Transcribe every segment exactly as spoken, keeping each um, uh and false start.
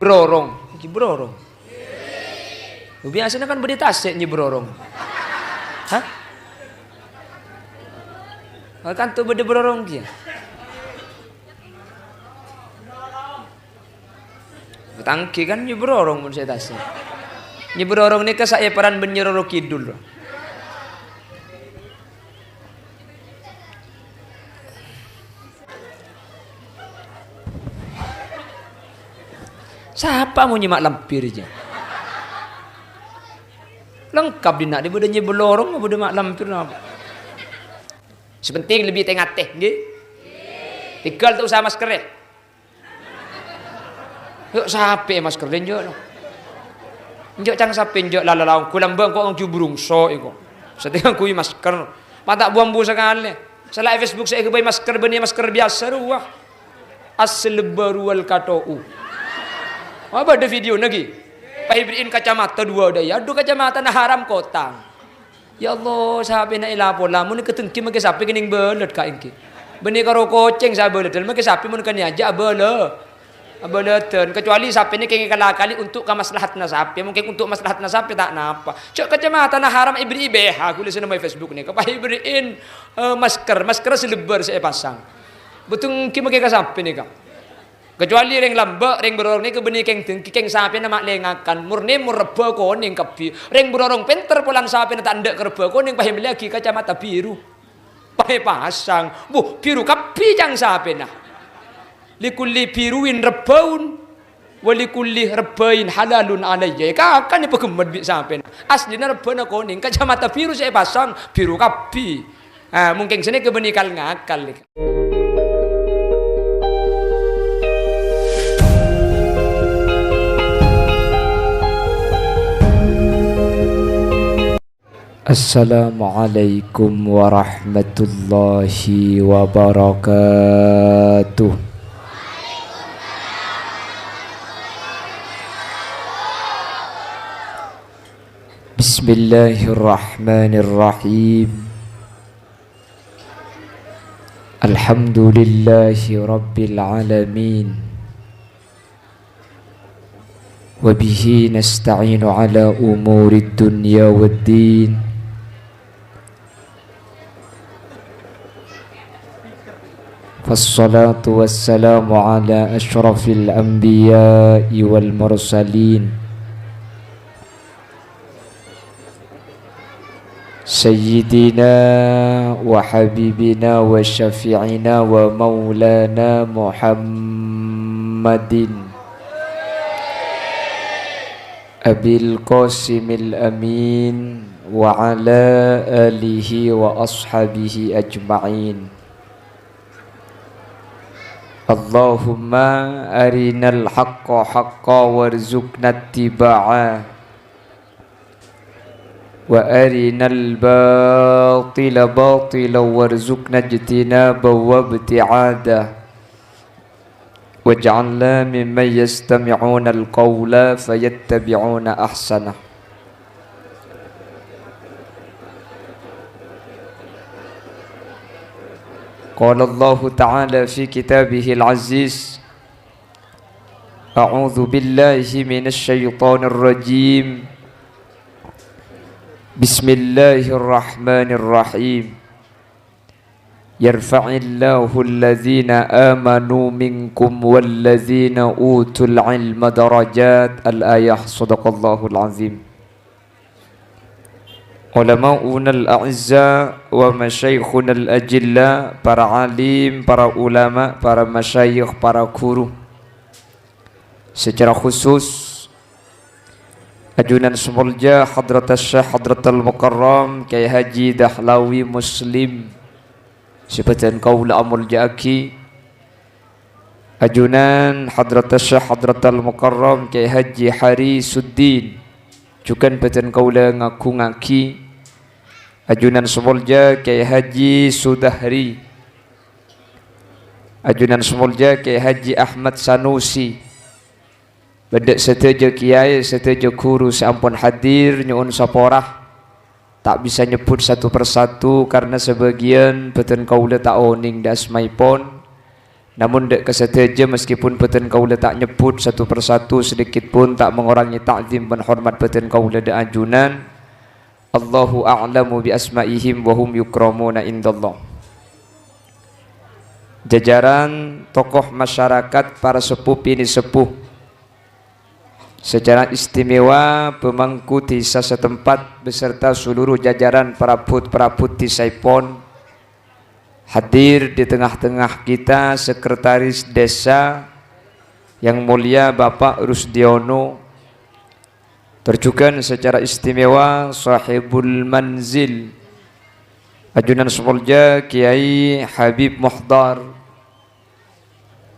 Nyèbrorong. Nyèbrorong. Biyasana kan bâdâ tasè' nyèbrorong. Hah? Kanto bâdâ brorong kèya. Tangghâ kan nyèbrorong mon sè tasè'. Nyèbrorong nèka saèparan bân Nyè Roro Kidul. Sapa mon nyè ma' lampir jâ? Lengkap dinna' dhi bâdâ nyèbrorong, bâdâ ma' lampir napa? Sè penting lebbi tè-ngatè, ngghi? Tèghâl ta' osa masker, è? Yo, sapè masker, enjâ', no. Enjâ' cang sapè, enjâ' la-, la-, laong. Ghulâ mbâng ko' ongghu brungso' iko. Satèya ngangghuy masker. Pata' bu-ambu sakalè. Sala è Facebook sè èghâbây masker, bânnè masker biyasa rowa. As-salbaru wal kato'u. Wah, bâdâ videona, ghi. Paèbherri'in kacamata duwâ' dâ' iyâ. Adhu, kacamatana haram kotang. Ya Allah, sapèna èla-pola. Mon èkadhenggi makè sapè kennèng bâlât ka' èngghi. Bânnè karo kocèng sè abâlâdhân, makè sapè mon kanèya jâ' abâlâ-, abâlâdhân. Kecuali sapèna kèngèng kala-kali untuk kamaslahatna sapè. Mon kèng untuk maslahatna sapè ta' napa. Jâ' kacamatana haram èbherri'i B H, ghulâ sè nemmoè Facebook nèka. Paèbherri'in, eh, masker, masker sè lebbâr sè èpasang. Bâdhâ èngghi makè ka sapè nèka. Kecuali rèng lambâ', rèng brorong nèka bânnè kèng dengki, kèng sapèna ma' lèngakan, murni mon rebbhâ konèng kabbhi. Rèng brorong pènter polana sapèna ta' endâ' ka rebbhâ konèng, pas èmellèyaghi kacamata biru. Pas èpasang, bu, biru kabbhi cang sapèna. Likulli biruwin rabbun, wa likulli rabbain halalun alayya. Kakan èpaghemmet bi' sapèna. Aslina rebbhâna konèng, kacamata biru sè èpasang, biru kabbhi. Ah, mungkin sènè kè bânnè kal-ngakal. Assalamualaikum warahmatullahi wabarakatuh. Bismillahirrahmanirrahim. Alhamdulillahi rabbil alamin. Wa bihi nasta'inu ala umurid dunya wad din. Wassalatu wassalamu ala asyrafil anbiya'i wal mursalin. Sayyidina wa habibina wa syafi'ina wa maulana Muhammadin Abil Qasimil Amin wa ala alihi wa ashabihi ajma'in. Allahumma arinal haqqa haqqa warzuqna ittiba'a. Wa arinal batila batila warzuqna ijtinaba wa ibti'ada. Waj'alna mimman yastami'unal qawla fayattabi'una ahsanah. Qala Allahu ta'ala fi kitabihil aziz, A'udzu billahi minasy syaithanir rajim. Bismillahirrahmanirrahim. Yarfa'illahu alladzina amanu minkum walladzina utul ilma darajat. Al-ayah. Shadaqallahul azim. Ulama'unal a'izza wa masyayikhunal ajilla, para alim, para ulama, para masyayikh, para guru. Secara khusus, ajunan sè molja Hadratus Syekh Hadratul Mukarram Kyai Haji Dahlawi Muslim, sè bhâdhân kaulâ amolja'aghi. Ajunan Hadratus Syekh Hadratul Mukarram Kyai Haji Hari Suddin, jhughân bhâdhân kaulâ ngagungaghi. Ajunan sè molja Kyai Haji Sudahri. Ajunan sè molja Kyai Haji Ahmad Sanusi. Bân dâ' sadhâjâ kyai, sadhâjâ ghuru sè ampon hadir, nyo'on sapora. Ta' bisa nyebbhut satu persatu karna sabâgiyân bhâdhân kaulâ ta' onèng dâ' asmaèpon. Namon dâ' ka sadhâjâ, meskipun bhâdhân kaulâ ta' nyebbhut satu persatu, sedikit pun ta' mengurangi ta'zim bân hormat bhâdhân kaulâ dâ' ajunan. Allahu a'lamu bi asma'ihim wa hum yukramuna indallah. Jajaran tokoh masyarakat, para sepuh bini sepuh, secara istimewa pemangku desa setempat beserta seluruh jajaran perabot-perabot desa èpon, hadir di tengah-tengah kita sekretaris desa yang mulia Bapak Rusdiono, tor jhughân secara istimewa sahibul manzil, ajunan sè molja Kiai Habib Muhdar,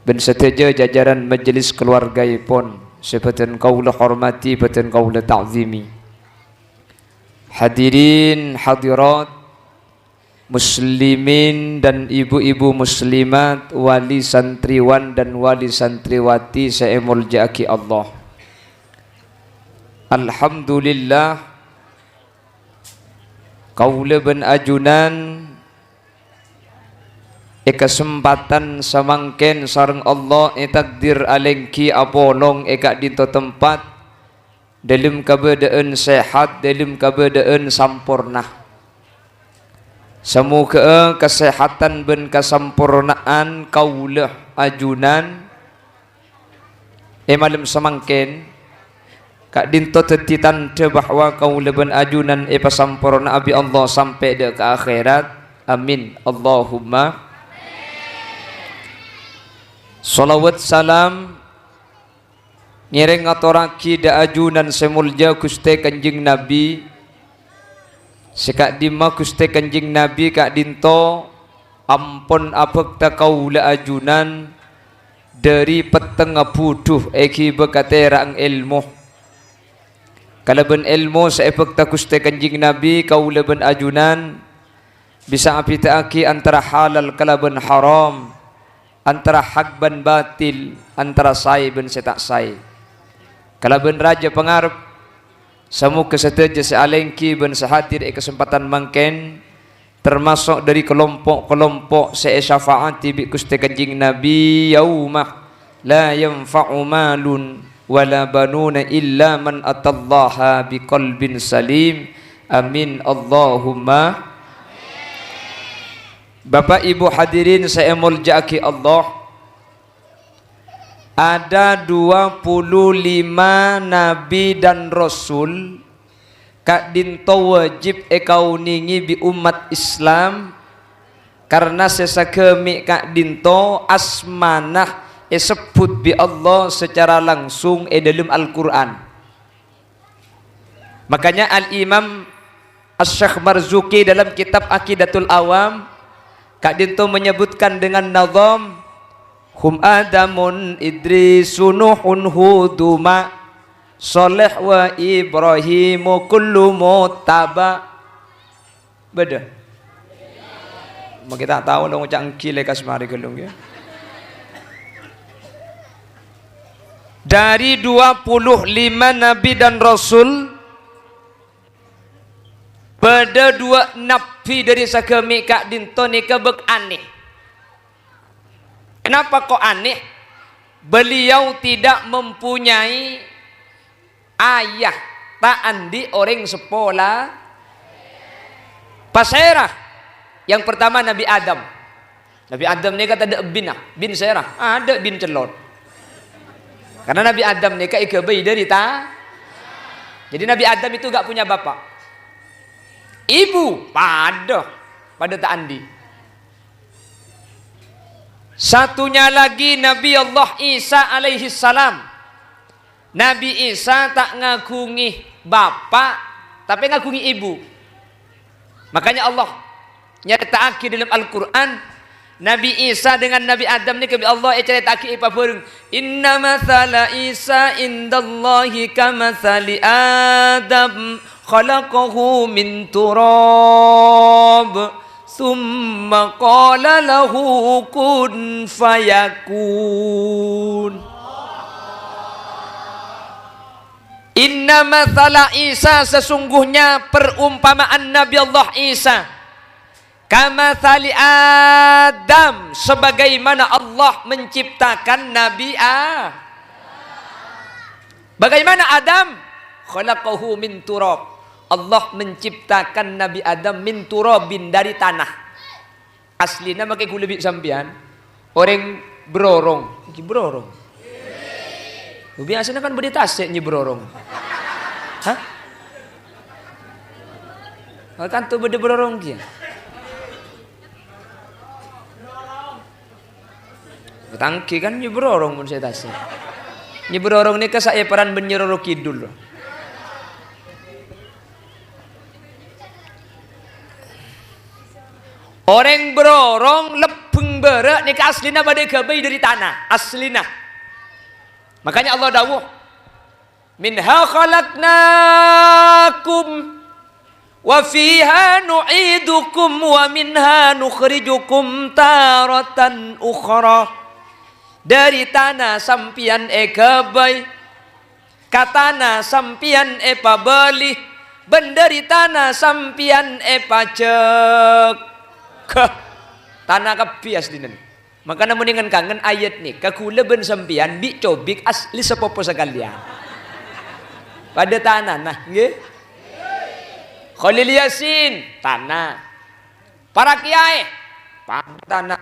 bân sadhâjâ jajaran majelis keluargaèpon sè bhâdhân kaulâ hormati, bhâdhân kaulâ ta'zimi. Hadirin hadirat, muslimin dan ibu-ibu muslimat, wali santriwan dan wali santriwati sè èmoljâ'aghi Allah. Alhamdulillah, kaulâ bân ajunan è kasempadhân samangkèn sareng Allah ètakdir alèngghi apolong è ka'dinto tempat, dâlem kabâdâ'ân sehat, dâlem kabâdâ'ân samporna. Samoghâ'â kasehatan bân kasamporna'an kaulâ ajunan è malem samangkèn ka'dinto dhâddhi tandhâ bahwa kaulâ bân ajunan èpasamporna'a bi' Allah sampè' dâ' ka akhèrat. Amin. Allahumma. Shalawat salam ngèrèng ngatorraghi dâ' ajunan sè molja Ghustè Kanjeng Nabi, sè ka'dimma Ghustè Kanjeng Nabi ka'dinto ampon abhâkta kaulâ ajunan dâri pettengnga budhu èghibâ ka tèra'na èlmo. Kalabân èlmo sè èbhâkta Ghustè Kanjeng Nabi, kaulâ bân ajunan bisa abhidhâ'aghi antara halal kalabân haram, antara hak bân batil, antara saè bân sè ta' saè. Kalabân rajâ pangarep, samoghâ sadhâjâ sè alèngghi bân sè hadir è kasempadhân mangkèn, tamaso' dâri kalompo'-kalompo' sè èsyafaati bi' Ghustè Kanjeng Nabi, "Yauma la yanfa'u malun wa la banuna illa man atallaha biqalbin salim." Amin, Allahumma. Bapak Ibu hadirin sè èmoljâ'aghi Allah, ada dua puluh lima nabi dan rasul ka'dinto wajib èkaonèngè bi' ommat Islam, karna sè saghâmè' ka'dinto asmana èsebbhut bi' Allah sacara langsung è dâlem Al-Qur'an. Makanya Al-Imam Asy-Syaikh Marzuki dalam kitab Aqidatul Awam ka'dinto menyebutkan dengan nazam, "Hum Adamun Idrisu Nuhun Huduma, Shaleh wa Ibrahimu kullu muttaba." Bâdâ? Mangkè ta' tao lo ngoca' ènggi lè kasmari ghâllu, ya. Dari dua puluh lima nabi dan rasul, bâdâ dua nabi dâri saghâmè' ka'dinto nèka bâk anè. Kenapa kok aneh? Beliau tidak mempunyai ayah, ta' andi' orèng seppo la-, pasèra? Yang pertama Nabi Adam. Nabi Adam nèka tadâ' binna, bin sèra, adâ' bin cellot. Karena Nabi Adam nèka èghâbây dâri ta-, jadi Nabi Adam itu nggak punya bapak. Ibu, padâ, padâ ta' andi'. Satunya lagi Nabi Allah Isa alaihi salam. Nabi Isa ta' ngaghungè bapa', tapè ngaghungè ibu. Makanya Allah nyarèta'aghi dâlem Al-Qur'an, Nabi Isa dengan Nabi Adam nèka bi' Allah ècarèta'aghi èpabhâreng. "Inna mathala Isa indallahi kamathali Adam, khalaqahu min turab, tsumma qala lahu kun fayakun." "Inna mathala Isa, sesungguhnya perumpamaan Nabi Allah Isa, Kamatsali Adam, sebagaimana Allah menciptakan Nabi A-, bagaimana Adam? Khalaqahu min turab. Allah menciptakan Nabi Adam min turabin, dari tanah. Aslina make ghulâ bi' sampèyan, orèng Brorong. Ghi Brorong. Biasana kan bâdâ tasè' nyè Brorong. Hah? Oh, tanto bâdâ Brorong kèya. Tangghâ kan nyè Brorong mon sè tasè'. Nyè Brorong nèka saèparan bân Nyè Roro Kidul. Orèng Brorong lebbeng bârâ' nèka aslina padâ èghâbây dâri tana, aslina. Makanya Allah dawuh, "Minha khalaqnakum wa fiha nu'idukum wa minha nukhrijukum taratan ukhra." Dâri tana sampèyan èghâbây, ka tana sampèyan èpabâli, bân dâri tana sampèyan èpajâgâ. Tana kabbhi aslina. Mangkana mon ngen-kangen ayat nèka, ghulâ bân sampèyan bi' Cobik asli sapopo sakalèyan. Padâ tanana, ngghi? Kholil Yasin, tana. Para kèyaè, padâ tana.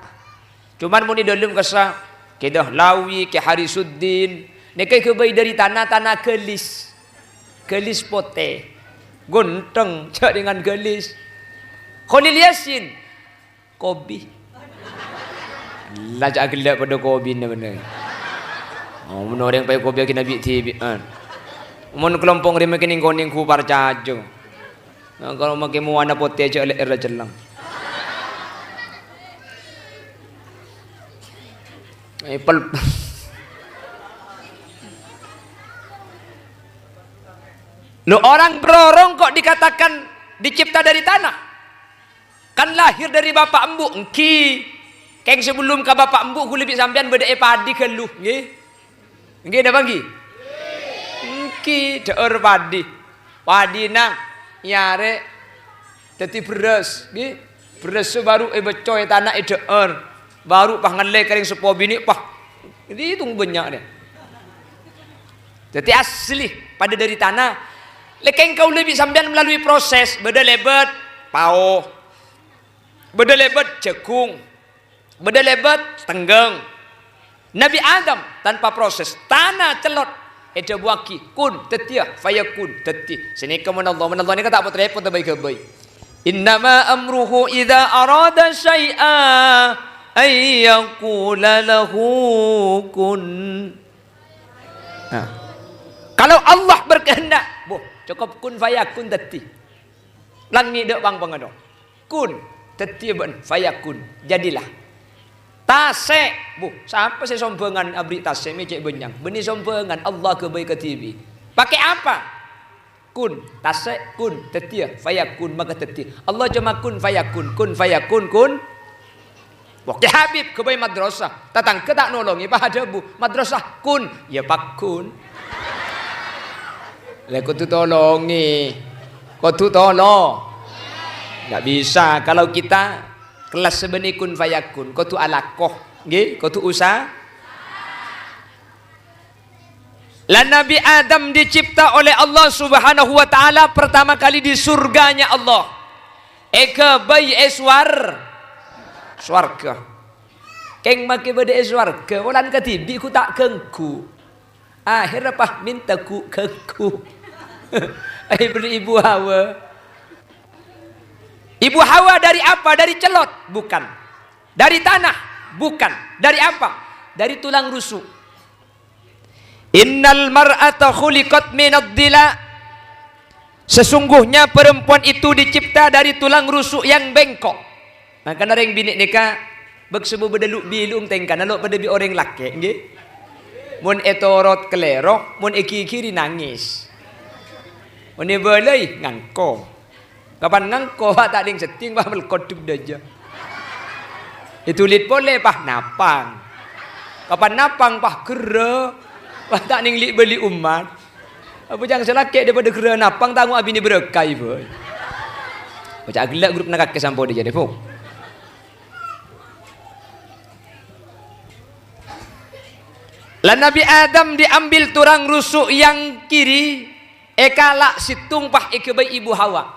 Coma mon è dâlem kassa, Kè Dahlawi, Kè Harisuddin, nèka èghâbây dâri tana, tana ghâlis. Ghâlis potè. Ghuntheng, jhâ' rèngan ghâlis. Kholil Yasin, kobi. La jhâ' ghellâ' padâ kobina bhender. Oh, mon orèng paè kobi aghina bi'-dhibi'ân. Mon kalompo' rèya kènèng konèng ghu parcajâ. Nah, kalau make mowana potè aja lè-, era celleng. Apple. Lo, orang Brorong kok dikatakan dicipta dari tanah? Kan lahir dari bapa' embu', ènggi. Kèng sabellum ka bapa' embu', ghulâ bi' sampèyan bâdâ è padi ghâllu, ènggi. Ènggi napa ènggi? Ènggi, dhâ'âr padi. Padina nyarè dhâddhi bherrâs, ènggi. Bherrâssa bhuru èbâcco è tana èdhâ'âr. Bhuru pas ngallè ka rèng seppo binè', pas. Èdhitung bânnya' rèya. Dhâddhi asli, padâ dâri tana. Lèkèng kaulâ bi' sampèyan melalui proses, bâdâ lèbât pao, bâdâ lèbât jhâghung, bâdâ lèbât tengghâng. Nabi Adam tanpa proses, tana cellot, èdhâbuwâghi, "Kun, dhâddhiyâ, fayakun, dhâddhi." Sanèka mon Allah, mon Allah nèka ta' pot-rèpot abâi-ghâbây. "Innama amruhu idza arada syai'a an yaqula lahu kun." Nah, kalau Allah berkehendak, bu, cokop kun fayakun dhâddhi. Langngè' dâ' pang-pangèn. Kun, dhâddhiyâ bâ'na, fayakun, jadilah. Tasè', bu, sapa sè sombhângan aberri' tasè' mè' cè' bânnya'an? Bânnè sombhângan, Allah ghâbây kadhibi'. Pakai apa? Kun, tasè', kun, dhâddhiyâ, fayakun, maka dhâddhi. Allah coma kun fayakun, kun fayakun, kun. Wah, Kè Habib ghâbây madrasah. Tatangghâ ta' nolongè, pas adhâbu, "Madrasah kun, ya pakun." Lha, kodhu tolongè. Kodhu tolo-, nggak bisa. Kalau kita kelas sebenè kun fayakun, kodhu alako. Ngghi, kodhu usa-, Lah, Nabi Adam dicipta oleh Allah Subhanahu wa Ta'ala pertama kali di surganya Allah. Èghâbây è suwar-, sowarghâ. Kèng make bâdâ è sowarghâ, polana kadhibi' ghu ta' ganggu. Akhirnya pas minta ghu-, ganggu. Ibu, Ibu Hawa. Ibu Hawa dari apa? Dari celot? Bukan. Dari tanah? Bukan. Dari apa? Dari tulang rusuk. "Innal mar'ata khuliqat minad dhila." Sesungguhnya perempuan itu dicipta dari tulang rusuk yang bengkok. Mangkana rèng binè' nèka bâk sabâ bâdâ lu'-bilu'na tèngkana lo' padâ bi' orèng lakè', ngghi? Mon ètorot kalèro, mon èghighiri nangès. Mon èbâlâi, ngangko. Kapan ngangko, pas ta' nèng sedding, pas melkot dhâjâ. Èdulit polè, pas napang. Kapan napang, pas ghârrâ. Pas ta' nèng li'-bâli' ommat. Apa jhâng sè lakè' dâ' padâ ghârrâ napang, tango abinè bârâkah, bâi. Oca' ghellâ' grup na kakè sampo dâjâ, Bu. La Nabi Adam diambil tulang rusuk yang kiri, èkala' sèttong pas èghâbây Ibu Hawa.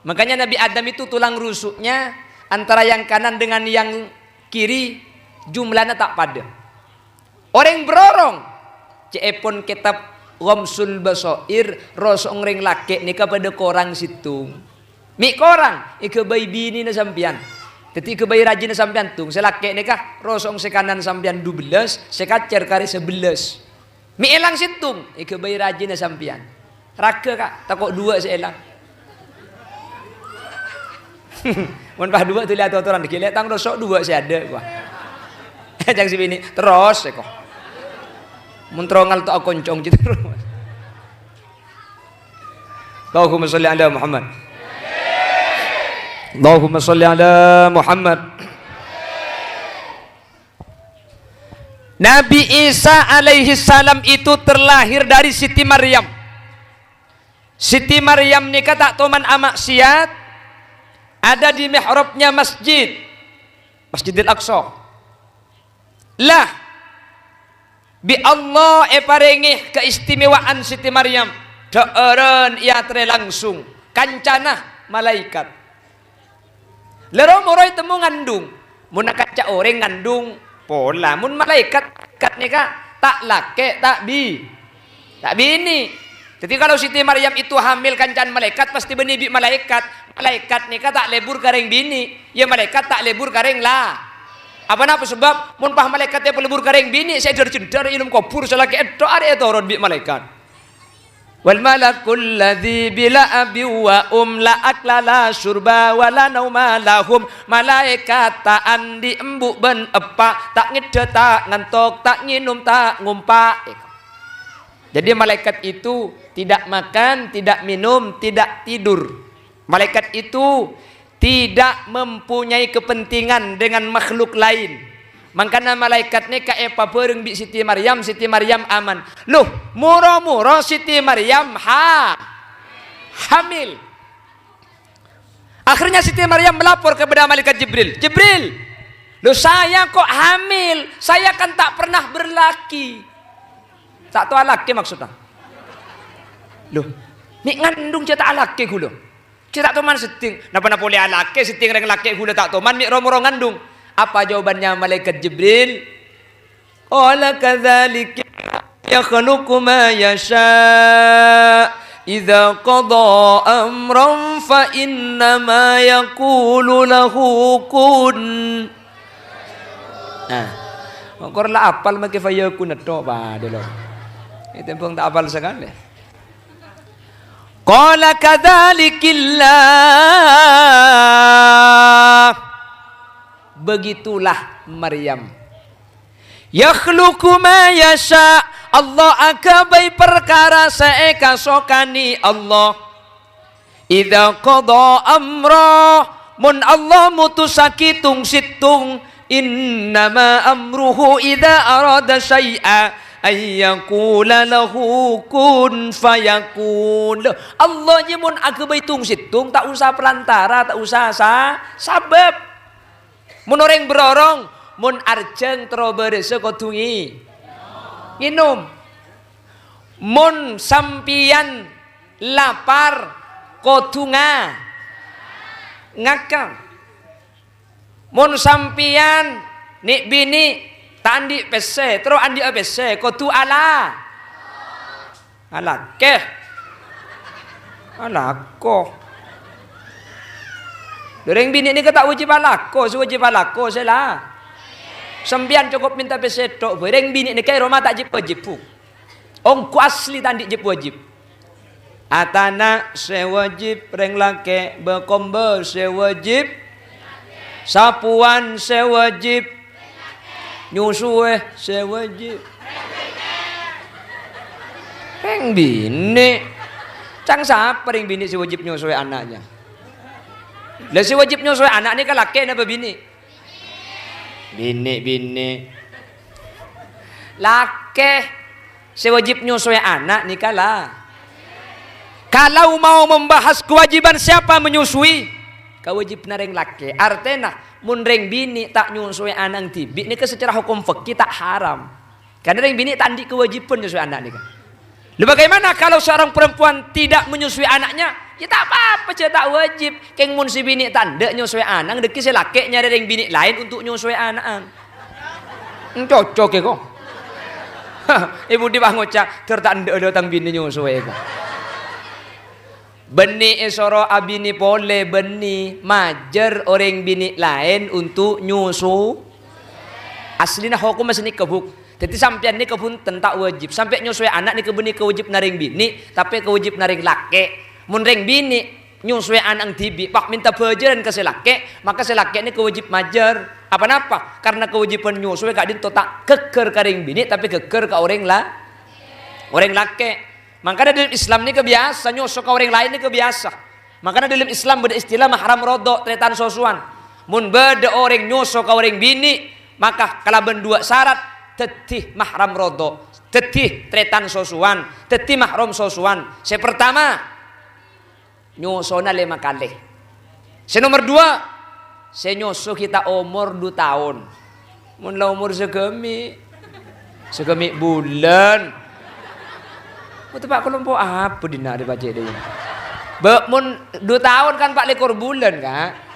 Makanya Nabi Adam itu tulang rusuknya antara yang kanan dengan yang kiri jumlahnya tak pada. Orèng bârârâng, ca'èpon kètab Ghamsul Basair, roso'na orèng lakè' nèka padâ korang sèttong. Mè' korang, èghâbây binèna sampèyan. Dhâddhi èghâbây rajina sampèyan, tong. Sè lakè' nèka, roso'na sè kanan sampèyan dubellâs, sè kacèr karè sabellâs. Mè' èlang sèttong, èghâbây rajina sampèyan. Raghâ, Ka', tako' duwâ' sè èlang. Mon pas duwâ' dhuli atotoran, ghi' lè' tang roso' duwâ' sè adâ', wah. Ca'na sè binè', terros, èko. Mon terro ngalto akoncong, gitu. Allahumma sholli ala Muhammad. Allahumma sholli ala Muhammad. Nabi Isa alaihi salam itu terlahir dari Siti Maryam. Siti Maryam nèka ta' toman amaksiat, ada di mihrabnya masjid, Masjidil Aqsa. Lah, bi' Allah èparèngè keistimewaan Siti Maryam, dhâ'ârân èyaterrè langsung, kancana malaèkat. La ro-moro ètemmo ngandung. Mon akanca orèng ngandung pola. Mon malaèkat, malaèkat nèka ta' lakè', ta' bi-, ta' binè'. Dhâddhi, kalau Siti Maryam itu hamil kancana malaèkat, pastè bânnè bi' malaèkat. Malaèkat nèka ta' lebur ka rèng binè'. Iyâ, malaèkat ta' lebur ka rèng la-, apa napa sebab? Mon pas malaèkat èpalebur ka rèng binè', sè dâr-jendâr è alam kobhur, sè lakè' ètto' arè ètoron bi' malaèkat. "Wal malakul ladzi bila abi wa um la akla la syurba wa la nauma lahum." Malaèkat ta' andi' embu' bân eppa', ta' ngeddhâ, ta' ngantok, ta' ngènom, ta' ngompa'. Jadi, malaikat itu tidak makan, tidak minum, tidak tidur. Malaikat itu tidak mempunyai kepentingan dengan makhluk lain. Mangkana malaikat nèka èpabhâreng bi' Siti Maryam, Siti Maryam aman. Loh, moro-moro Siti Maryam ha-, hamil. Akhirnya Siti Maryam melapor kepada malaikat Jibril, "Jibril, loh, saya kok hamil? Saya kan tak pernah berlaki." Ta' tao alakè maksudnya. Loh, mè' ngandung jhâ' ta' alakè ghulâ. Jhâ' ta' toman sèddhing. Napa-napa polè alakè, sèddhing rèng lakè' ghulâ ta' toman mè' ro-moro ngandung. Apa jawabannya malaikat Jibril? Qala kadzalika yakhluqu ma yasha'. Idza qadha amran fa innama yaqulu lahu kun. Nah, kor la apal make fayakun tok padha lo. Itu pun tak apal sekali. Qala kadzalikillah. Begitulah Maryam. Yakhluqu ma yasha. Allah aghâbây parkara sè èkasokanè Allah. Idza qadha amra, mon Allah mutusaghi tong-sèttong, innama amruhu idza arada syai'a, ayyaqula lahu kun fayakun. Loh, Allah jiyâ mon aghâbây tong-sèttong, ta' osa parantara, ta' osa sa-, sabâb. Mon orèng bârârâng, mon arjhâng terro bârâsa kodhu ngè-, ngènom. Mon sampèyan lapar, kodhu nga-, ngakan. Mon sampèyan nè'-binè' ta' andi' pèssè, terro andi'â pèssè, kodhu ala-, alakè. Alako. Lho, rèng binè' nèka ta' wâjib alako, sè wâjib alako sè la-, sampèyan cokop mènta pèssè tok bhâi. Rèng binè' nèka è roma ta' jib-wâjib, Bu. Ongghu asli ta' andi' jib-wâjib. Atana' sè wâjib rèng lakè', bâ-kombâ sè wâjib, sapowan sè wâjib, nyosoè sè wâjib. Rèng binè'. Ca'na sapa rèng binè' sè wâjib nyosoè ana'na? Lah sè wâjib nyosoè ana' nèka lakè' napa binè'? Binè', binè'. Lakè' sè wâjib nyosoè ana' nèka la. Kalau mau membahas kewajiban siapa menyusui, kawâjibhânna rèng lakè'. Artèna, mon rèng binè' ta' nyosoè ana'na dhibi', nèka secara hukum fikih ta' haram. Karena rèng binè' ta' andi' kewajiban nyosowè ana' nèka. Lha, bagaimana kalau seorang perempuan tidak menyusui anaknya? Ya, ta' pa-apa, jhâ' ta' wajib. Kèng mon sè binè' ta' endâ' nyosowè ana', dhâggi' sè lakè' nyarè rèng binè' laèn untuk nyosowè ana'na. Cocok è, ko. È budi pas ngoca', "Dâr ta' endâ' dâ' tang binè nyosowè, ko." Bânnè èsoro abinè polè, bânnè majâr orèng binè' laèn untuk nyoso. Aslina hokomma sanèka, Bu'. Dhâddhi sampèyan nèka bhunten ta' wajib. Sampè' nyosowè ana' nèka bânnè kawajibna rèng binè', tapè kawajibna rèng lakè'. Mon rèng binè' nyosowè ana'na dhibi', pas mènta bhâjârân ka sè lakè', maka sè lakè' nèka wajib majâr. Apa-napa? Karena kewajiban nyosowè ka'dinto ta' ghâgghâr ka rèng binè', tapè ghâgghâr ka orèng la-, orèng lakè'. Mangkana dâlem Islam nèka biyasa, nyoso ka orèng laèn nèka biyasa. Mangkana dâlem Islam bâdâ istilah mahram rodho', tarètan sosowan. Mon bâdâ orèng nyoso ka orèng binè', maka kalabân duwâ' sarat dhâddhi mahram rodho', dhâddhi tarètan sosowan, dhâddhi mahram sosowan. Sè partama, nyosona lèma kalè. Sè nomer duwâ', sè nyoso ghi' ta' omor du taon. Mon la omor sagâmè', sagâmè' bulân. Mon teppa' kalompo' apa dinna' rè pajhât dâ' iyâ? Bâ, mon du taon kan pa' lèkor bulân, Ka'.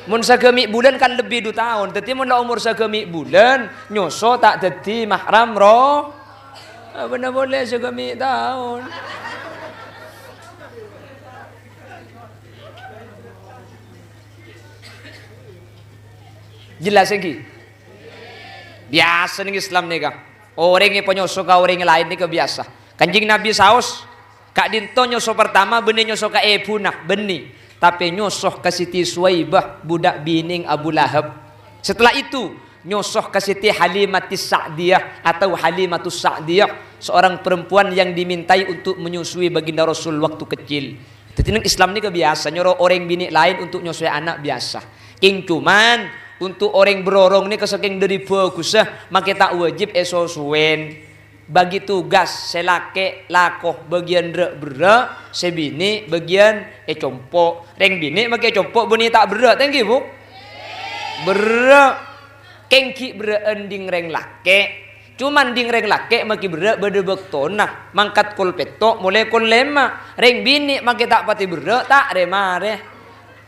Mon sagâmè' bulân kan lebbi du taon. Dhâddhi mon la omor sagâmè' bulân, nyoso ta' dhâddhi mahram ro-, Abâ'na polè sagâmè' taon. Jelas, ènggi? Biyasa neng Islam nèka. Orèng èpanyoso ka orèng laèn nèka biyasa. Kanjeng Nabi saos, ka'dinto nyoso partama bânnè nyoso ka èbhuna, bânnè. Tapè nyoso ka Siti Suwaibah, budak binèng Abu Lahab. Setelah itu, nyoso ka Siti Halimatis Sa'diyah atau Halimatus Sa'diyah, seorang perempuan yang dimintai untuk menyusui baginda Rasul waktu kecil. Dhâddhi, neng Islam nèka biyasa nyoro orèng binè' laèn untuk nyosowè ana' biyasa. Kèng cuman untuk orèng bârârâng nèka sakèng dâri bhâghussa, makè ta' wajib èsosowèn. Bagi tugas, sè lakè' lako bâgiyân râ'-berrâ', sè binè' bâgiyân ècompo'. Rèng binè' makè ècompo' bânnè ta' berrâ', ta' ènggi, Bu'? Berrâ'. Kèng ghi' berrâ'ân ding rèng lakè'. Cuman ding rèng lakè' makè berrâ' bâdâ bâktona, mangkat kol pètto' molè kol lèma'. Rèng binè' makè ta' patè berrâ', ta' rè-marè.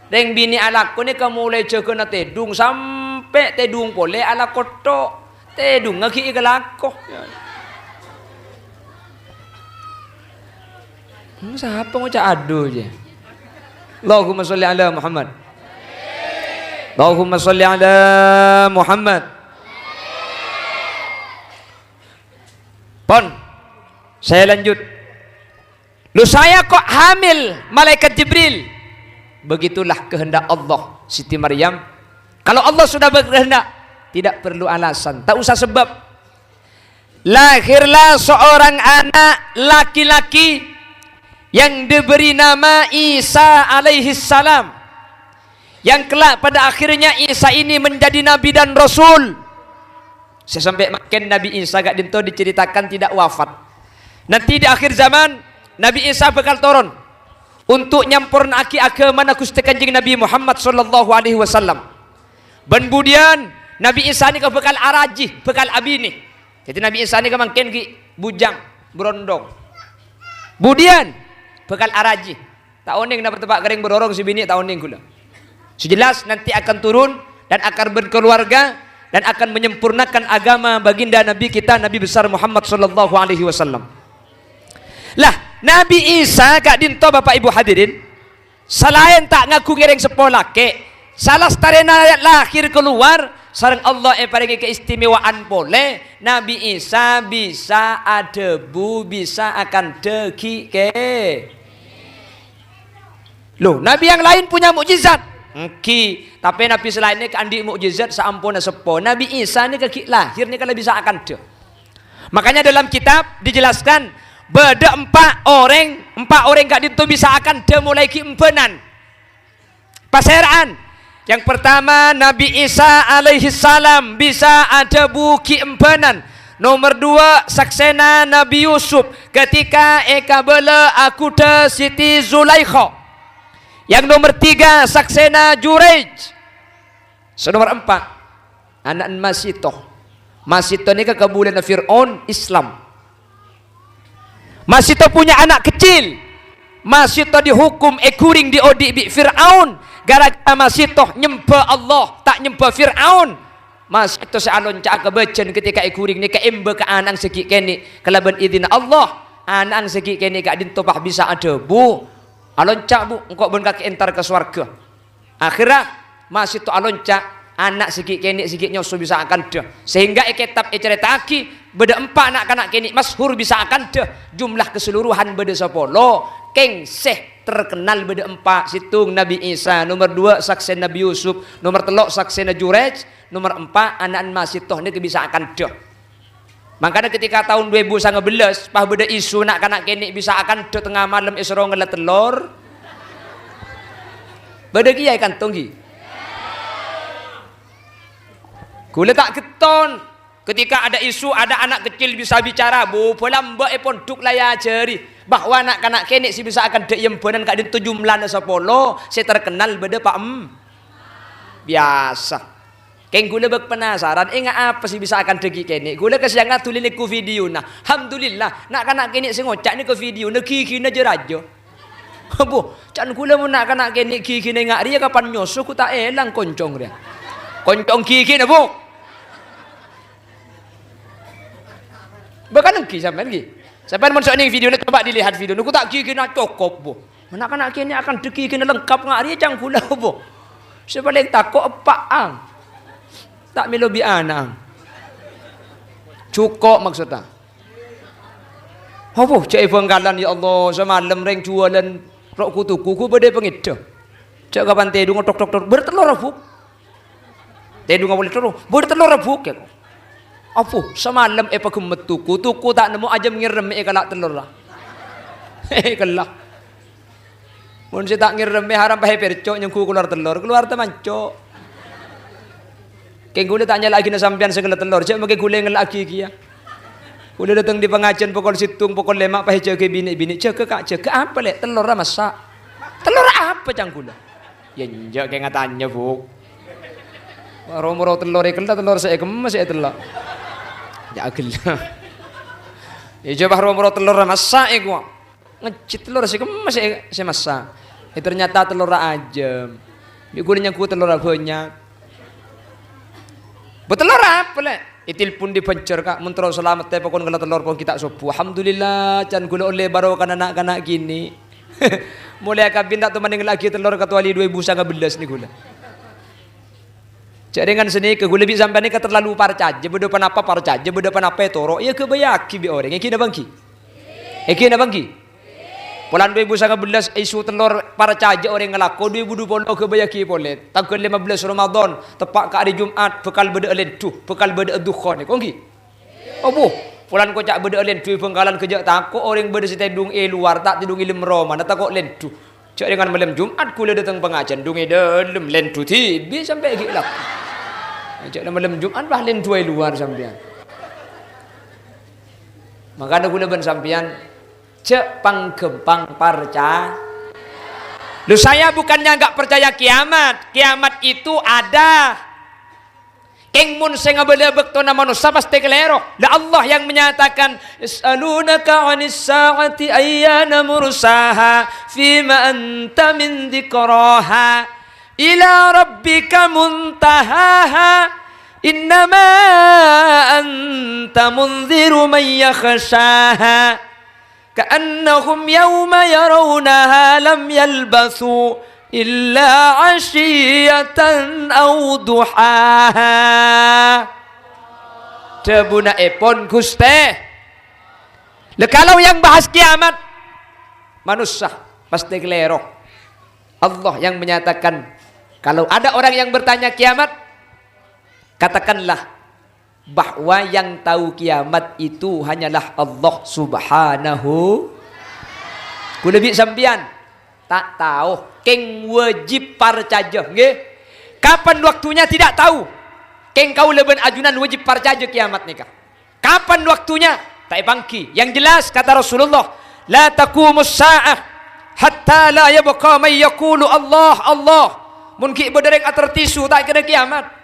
Rèng binè' alako nèka molaè jâgâna tèdung sampè' tèdung polè alako tho'. Tèdungnga ghi' èkalako. Hmm, sapa ngoca' adhu, jâ? Allahumma sholli ala Muhammad. Allahumma sholli ala Muhammad. Pon, saya lanjut. Loh, saya kok hamil, Malaikat Jibril? Begitulah kehendak Allah, Siti Maryam. Kalau Allah sudah berkehendak, tidak perlu alasan, tak usah sebab. Lahirlah seorang anak laki-laki yang diberi nama Isa alaihissalam. Yang kelak pada akhirnya Isa ini menjadi nabi dan rasul. Sè sampè' mangkèn Nabi Isa ka'dinto diceritakan tidak wafat. Nanti di akhir zaman, Nabi Isa bakal toron untuk nyamporna'aghi aghâmana Ghustè Kanjeng Nabi Muhammad sallallahu alaihi wasallam. Bân budiyân Nabi Isa nèka bakal arajhi, bakal abinè. Dhâddhi Nabi Isa nèka mangkèn ghi' bujang, brondong. Budiyân bakal arajhi. Ta' onèng napa teppa' ka rèng bârârâng sè binè' ta' onèng ghulâ. Sè jelas nanti akan turun dan akan berkeluarga dan akan menyempurnakan agama baginda Nabi kita Nabi besar Muhammad sallallahu alaihi wasallam. Lah, Nabi Isa ka'dinto, Bapak Ibu hadirin, salaèn ta' ngaghungè rèng seppo lakè', salastarèna lahir kalowar sareng Allah èparèngè keistimewaan polè, Nabi Isa bisa adhâbu, bisa akandhâ ghi' kè-, Loh, nabi yang lain punya mukjizat? Ènggi, tapè nabi sè laèn nèka andi' mukjizat saamponna seppo. Nabi Isa nèka ghi' lahir nèka la bisa akandhâ. Makanya dalam kitab dijelaskan, bâdâ empa' orèng, empa' orèng ka'dinto bisa akandhâ molaè ghi' embhânan. Pasèra'an? Yang pertama, Nabi Isa alaihissalam bisa adhâbu ghi' embhânan. Nomer duwâ', saksèna Nabi Yusuf ketika èkabâlâ aghudhâ Siti Zulaikha. Yang nomer tiga, saksèna Juraij. Sè nomer empa', ana'na Masito. Masèttong nèka kabulâna Fir'aun Islam. Masèttong punya anak kecil. Masèttong dihukum èghuring diodi' bi' Fir'aun. Gara-gara masèttong nyembhâ Allah, ta' nyembhâ Fir'aun. Masèttong sè alonca'a ka bâjân ketika èghuring nèka emba ka ana'na sè ghi' kènè' kalabân idinna Allah. Ana'na sè ghi' kènè' ka'dinto pas bisa adhâbu, "Alonca', Bu, engko' bân kakè entar ka sowarghâ." Akhèrra, masèttong alonca', ana' sè ghi' kènè' sè ghi' nyoso bisa akandhâ. Sehingga è kètab ècarèta'aghi, bâdâ empa' na'-kana' kènè' masyhur bisa akandhâ. Jumlah keseluruhan bâdâ sapolo. Kèng sè terkenal bâdâ empa', sèttong Nabi Isa, nomer dua saksèna Nabi Yusuf, nomer tello' saksèna Juraij, nomer empa' ana'na masèttong nèka bisa akandhâ. Mangkana ketika taon dua èbu sanga bellâs, pas bâdâ isu na'-kana' kènè' bisa akandhâ tengnga malem èsoro ngella tellor. Bâdâ kèya è kantong, ghi? Ghulâ ta' getton. Ketika ada isu, ada anak kecil bisa bicara, bu, bâlâ mbâ' è pondhuk la èajhâri bahwa na'-kana' kènè' sè bisa akandhâ è embânan ka'dinto jumlana sapolo, sè terkenal bâdâ pa em-, biyasa. Kèng ghulâ bâk penasaran, enga' apa sè bisa akandhâ ghi' kènè'? Ghulâ kasèyangan dhuli nèko videona. Alhamdulillah, na'-kana' kènè' sè ngoca' nèko videona ghighina jâ-rajâ. Abbhu, can ghulâ mon na'-kana' kènè' ghighina enga' rèya kapan nyoso ghu ta' èlang koncong rèya. Koncong ghighina, bu. Bâkal engghi sampèyan ghi. Sampèyan mon sè onèng videona, coba dilihat videona. Ghu ta' ghighina cokop, bu. Na'-kana' kènè' akandhâ ghighina lengkap enga' rèya can ghulâ, bu. Sè palèng tako' eppa'an. Ta' mèlo bi' ana'an. Jhuko' maksodda. Abbhu, jhâ' è Bhângkalan, ya Allah, samalem rèng juwâlân ro' ghu-tugghu ghu bâdâ è pangèddhâ. Jhâ' kapan tèdhungnga tok, tok, tok, bâdâ tellor, abbhu. Tèdhungnga polè tok, bâdâ tellor, abbhu, kèko. Abbhu, samalem èpaghemmet tugghu, tugghu ta' nemmo ajâm ngèrèmmè èkala' tellorra. Èkala'. Mon sè ta' ngèrèmmè haram pas èpèrco' nyengghu kalowar tellor, kalowar ta' manco'. Kèng ghulâ ta' nyala'aghina sampèyan sè ngella tellor, jhâ' makè ghulâ ngella'aghi kèya. Ghulâ dâteng dâri pangajiân pokol sèttong, pokol lèma' pas èjâgâ binè'-binè', "Jâgâ, Ka', jâgâ apa, Lè'? Tellorra massa'." "Tellor apa, can ghulâ?" "Yâ, enjâ' kèng atanya, Bu'." Bâh ro-moro tellor èkella, tellor sè èkemma sè ètella'. Jâ' ghellâ'. Iyâ, jâ' bâh ro-moro tellorra massa' èkowa. Ngejjhit tellor sè kemma sè, sè massa'. Eh, ternyata tellorra ajâm. Bi' ghulâ nyengghu tellorra bânnya'. "Bu, tellor apa, Lè'?" Ètilpon dâri Banjar, Ka', "Mon terro salamettè pokon ngella tellor pon ghi' ta' sobbhu." Alhamdulillah, can ghulâ ollè barokana na'-kana' kènè'. Molaè akabin ta' toman ngella'aghi tellor katoalè dua èbu sanga bellâs nè ghulâ. Jhâ' rèngan sanèka, ghulâ bi' sampèyan nèka terlalu parcajâ, bâdâ ponapa parcajâ, bâdâ ponapa ètoro', iyâ ghâbâyyâghi bi' orèng. Èngghi napa èngghi? Èngghi napa èngghi? Polana dua èbu sanga bellâs isu tellor parcajâ orèng ngalako, dua èbu dua polo ghâbâyyâghi polè. Tangghâl lèma bellâs Ramadan, teppa' ka arè Jum'at, bhâkal bâdâ'â lèndhu, bâkal bâdâ'â dukha nèko, èngghi? Abbhu, polana koca' bâdâ'â lèndhu è Bhângkalan ghâjâ' tako' orèng bâdâ sè tèdhung è lowar, ta' tèdhung è lem romana, tako' lèndhu. Jhâ' rèngan malem Jum'at ghulâ dâteng pangajiân, dhung è dâlem, lèndhu dhibi' sampè' ghi' la. Jhâ' malem Jum'at, bâh, lèndhu è lowar sampèyan. Mangkana ghulâ bân sampèyan jhâ' pang-ghâmpang parca-, Loh, saya bukannya nggak percaya kiamat. Kiamat itu ada. Kèng mon sè ngabâlâ bâktona manossa pastè kalèro. La Allah yang menyatakan, "Yas'alunaka 'anis sa'ati ayyana mursaha, fima anta min dzikraha, ila rabbika muntahaha, innama anta mundziru man yakhsyaha." Ka'annahum yauma yarawnaha lam yalbatsu illa 'asyiyatan aw duhaha. Dhâbuna èpon, Ghustè. Lah, kalau yang bahas kiamat, manossa, pastè kalèro. Allah yang menyatakan, kalau ada orang yang bertanya kiamat, katakanlah, bahwa yang tahu kiamat itu hanyalah Allah Subhanahu. Ghulâ bi' sampèyan ta' tao, kèng wajib parcajâ, ngghi. Kapan waktunya tidak tahu. Kèng kaulâ bân ajunan wajib parcajâ kiamat nèka. Kapan waktunya? Ta' èpangghi. Yang jelas, kata Rasulullah, "La taqumus sa'ah hatta la yabqa man yaqulu Allah, Allah." Mon ghi' bâdâ rèng ator tisu, ta' kèra kiamat.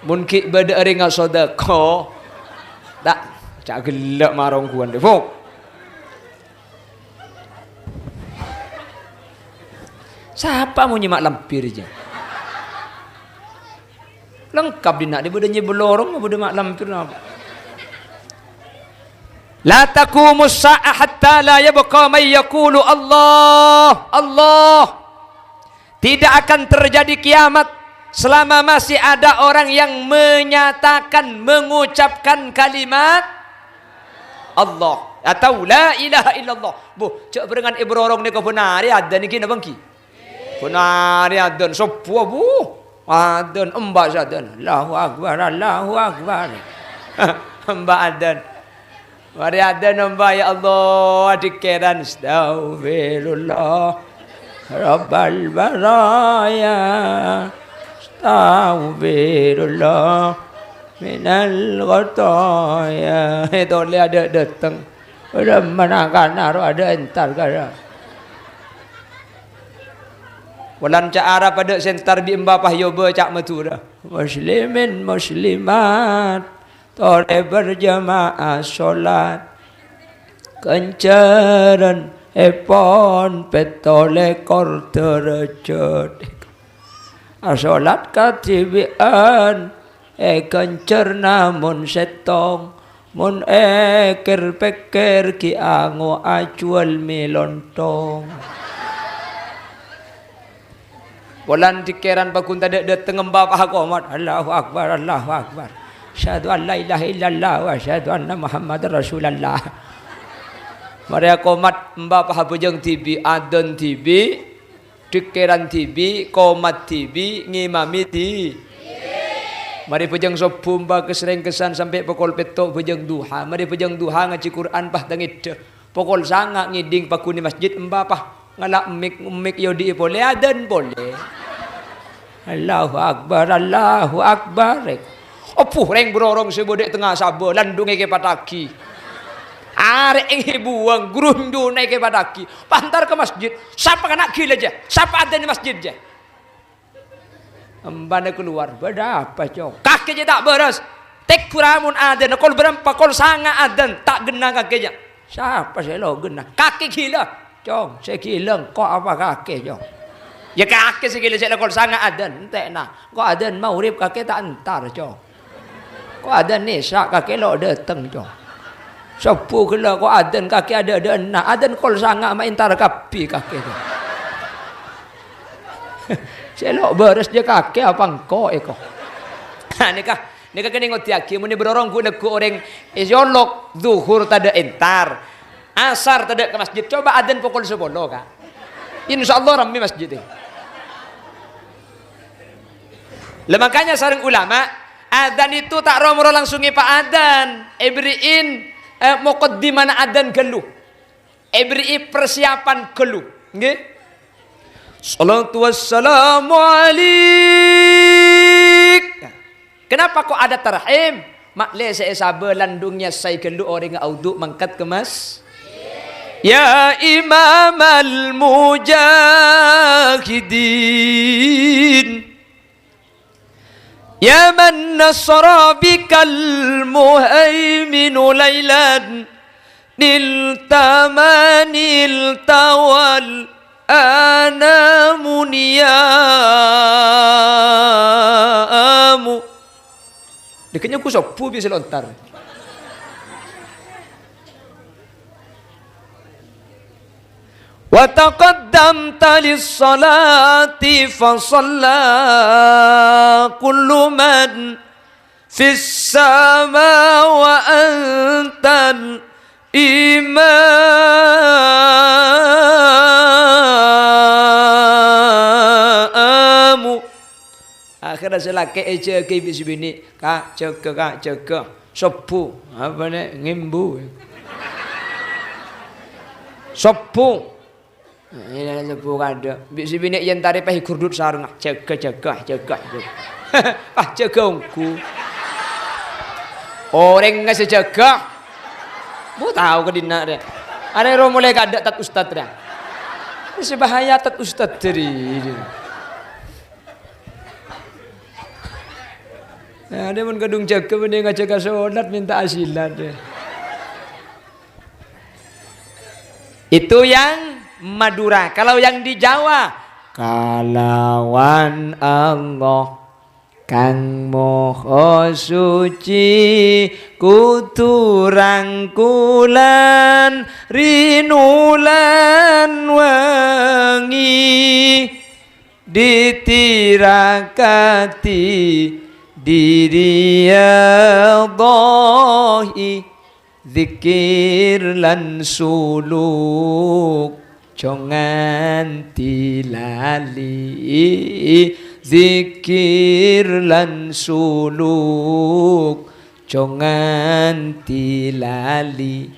Mon ghi' bâdâ orèng asodâko, ta', ca' ghellâ' ma' rongguwân, dhi', Bu. Sapa mon nyè ma' lampir, jâ? Lengkap dinna', dhi' bâdâ nyè bâlorong, bâdâ ma' lampir, napa? "La taqumus sa'ah hatta la yabqa man yaqulu Allah, Allah." Tidak akan terjadi kiamat selama masih ada orang yang menyatakan, mengucapkan kalimat Allah atau la ilaha illallah. Bu, jâ' bârengngan è bârârâng nèko bân arè adzan nèko napa ènggi? Bân arè adzan sobbhu, Bu. Adzan, emba' sè adzan. Allahu Akbar, Allahu Akbar. Emba' adzan. Marè adzan emba', ya Allah, dhikkeran, "Astaghfirullah Rabbal baraya. Astaghfirullah minal khataya." Tolè adâ' dâteng. Udah menangkan aro adâ' entar kara. Polana ca' Arab adâ' sè entar bi' emba' pas yobâ ca' Madhurâ. Muslimin muslimat. Tolè berjamaah sholat. Ghânjhârân èpon pèttolèkor dârâjhât. Asolat kadhibi'ân èghânjhâr namong sèttong. Mon èkèr-pèkkèr ghi' ango ajhuwâl mi lontong. Polana dhikkeran paggun tadâ' dâteng emba' pas akomat. Allahu Akbar, Allahu Akbar. Asyhadu an la ilaha illallah wa asyhadu anna Muhammadar Rasulullah. Marè akomat emba' pas abhâjâng dhibi', adzan dhibi', dhikkeran dhibi', komat dhibi', ngimami dhi-, marè bhâjâng sobbhu emba' kes-rèngkesan sampè' pokol pètto' bhâjâng duha. Marè bhâjâng duha ngajhi Qur'an pas tangèdhâ. Pokol sanga' ngèdhing paggun è masjid emba' pas ngala' mik-, mik-, yodi'i polè, adzan polè. Allahu Akbar, Allahu Akbar. Opo rèng bârârâng sè bâdâ è tengnga sabâ, landhung èkèpattaghi. Arè' èbuwâng, grunjuna èkèpattaghi. Pas entar ka masjid, sapa kana' ghilâ, jâ? Sapa adzan è masjid, jâ? Embana kalowar, "Bâdâ apa, Cong?" Kakè jâ ta' bârâs. Tegghur amon adzan, kol bârâmpa, kol sanga' adzan, ta' ghenna kakè jâ. "Sapa sè lo' ghenna?" "Kakè ghilâ." "Cong, sè ghilâ engko' apa kakè, Cong?" "Yâ kakè sè ghilâ sè lo' kol sanga' adzan, entè'na. Engko' adzan maghrib kakè ta' entar, Cong." Ko' adzan Isya' kakè lo' dâteng, Cong. Sobbhu ghellâ' ko' adzan kakè adâ'-adâ'ânna. Adzan kol sanga' ma' entar kabbhi kakè, Cong. Sè lo' bârâs jâ kakè apa engko' èko. Nah, nèka, nèka kènè' ngodiyaghi, mon è bârârâng ghu-, lagghu' orèng è Solok, Zuhur tadâ' entar, Asar tadâ' ka masjid. Coba adzan pokol sapolo, Ka'. Insyaallah rammè masjidda. Lah, makanya sareng ulama, adzan itu ta' ro-moro langsung èpaadzan, èberri'in, eh, mokoddimana adzan ghâllu. Èberri'i persiapan ghâllu. Ngghi? Shalatu wassalamu alaik. Kenapa kok ada tarhim? Ma'lè sè èsabâ landhung nyassaè ghâllu orèngnga audhu mangkat ka mas-, Ya Imamal Mujahidin. Ya man nasara bikal muhaiminu lailan nilta ma nilta wal anamu niyamu. Dikenya ku sobbhu bisa lontar. Wa taqaddamta lis-salati fa shalla kullu man fis sama wa antal imamu. Akhirnya sè lakè' èjâgâi bi' sè binè', "Ka', jâgâ, Ka', jâgâ." Sobbhu, apa nè, ngimbu. Sobbhu. Ina sobbhu kadâ'. Bi' sè binè' èntarè pas ègurdut sarengnga. "Jâgâ, jâgâ, jâgâ, jâgâ." Pas jâgâ ongghu. Orèngnga sè jâgâ. Bu tao ka dinna' rè. Arè ro molaè kadâ' tat ustad rè. Sè bahaya tat ustad dhâri. Nah, dia mon kadhung jaga, mending ngajak ka sholat, minta asilat, ya. Itu yang Madura. Kalau yang di Jawa, kalawan Allah kang moho suci, kudu rangkulan rinu lan wengi. Ditirakati diriyadhahi, dzikir lan suluk, jo nganti lali. Dzikir lan suluk, jo nganti lali.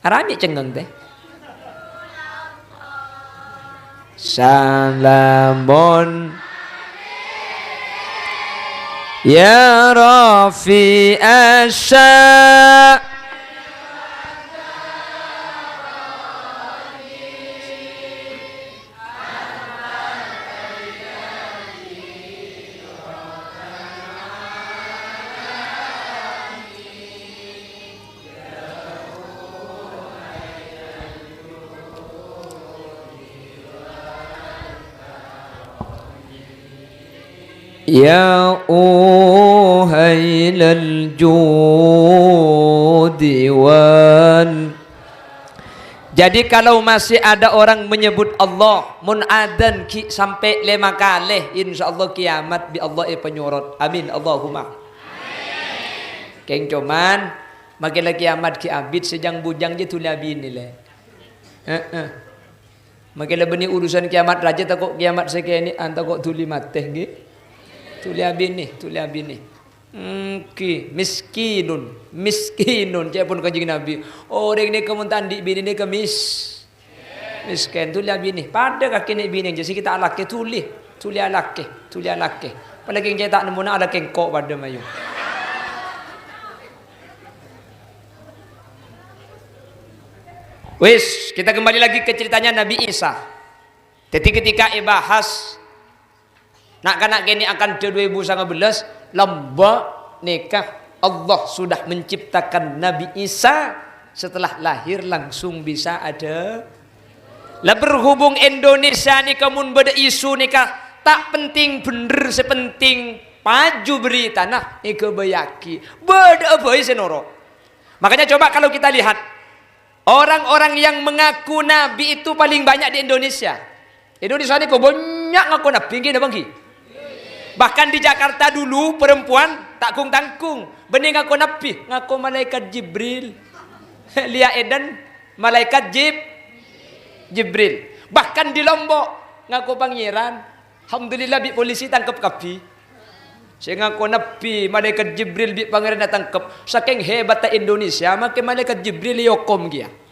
Arami cengngeng tè. Salamun ya Rafi Asya. Ya uhailal judi wal. Jadi, kalau masih ada orang menyebut Allah, mon adzan ghi' sampè' lèma kalè, insyaallah kiamat bi' Allah èpanyorot. Amin, Allahumma. Kèng coman, makè la kiamat ghi' abit, sè jâng-bujâng jâ dhuli abinè, lè. Heeh. Makè la bânnè urusan kiamat rajâ, tako' kiamat sè kènè'an, tako' dhuli matè, ghi. Dhuli abinè, dhuli abinè. Èngghi, miskinun, miskinun, ca'èpon Kanjeng Nabi. Orèng nèka mon ta' andi' binè nèka mis-, miskin, dhuli abinè. Padâ kakè nè' binè, jâ' sè ghi' ta' alakè, dhuli, dhuli alakè, dhuli alakè. Apalagi cè' ta' nemmona alakè engko' padâ mayu. Wis, kita kembali lagi ke ceritanya Nabi Isa. Jadi ketika èbahas na'-kana' kènè' akanta dua ribu sembilan belas, lambâ' nèka Allah sudah menciptakan Nabi Isa setelah lahir langsung bisa ada. Lah, berhubung Indonesia nèka mon bâdâ isu nèka ta' penting bhendher, sè penting paju beritana èghâbâyyaghi. Bâdâ'â bhâi sè noro'. Makanya coba kalau kita lihat, orang-orang yang mengaku nabi itu paling banyak di Indonesia. Indonesia nèko bânnya' ngako nabi, èngghi napa èngghi? Bahkan di Jakarta dulu perempuan ta' gung-tanggung, bânnè ngako nabi, ngako malaikat Jibril. Lia Eden, malaikat Jib-, Jibril. Bahkan di Lombok ngako pangèran. Alhamdulillah, bi' polisi tangkep kabbhi. Sè ngako nabi, malaikat Jibril bi' Pangèran ètangkep. Sakèng hebatta Indonesia, makè malaikat Jibril èokom kèya.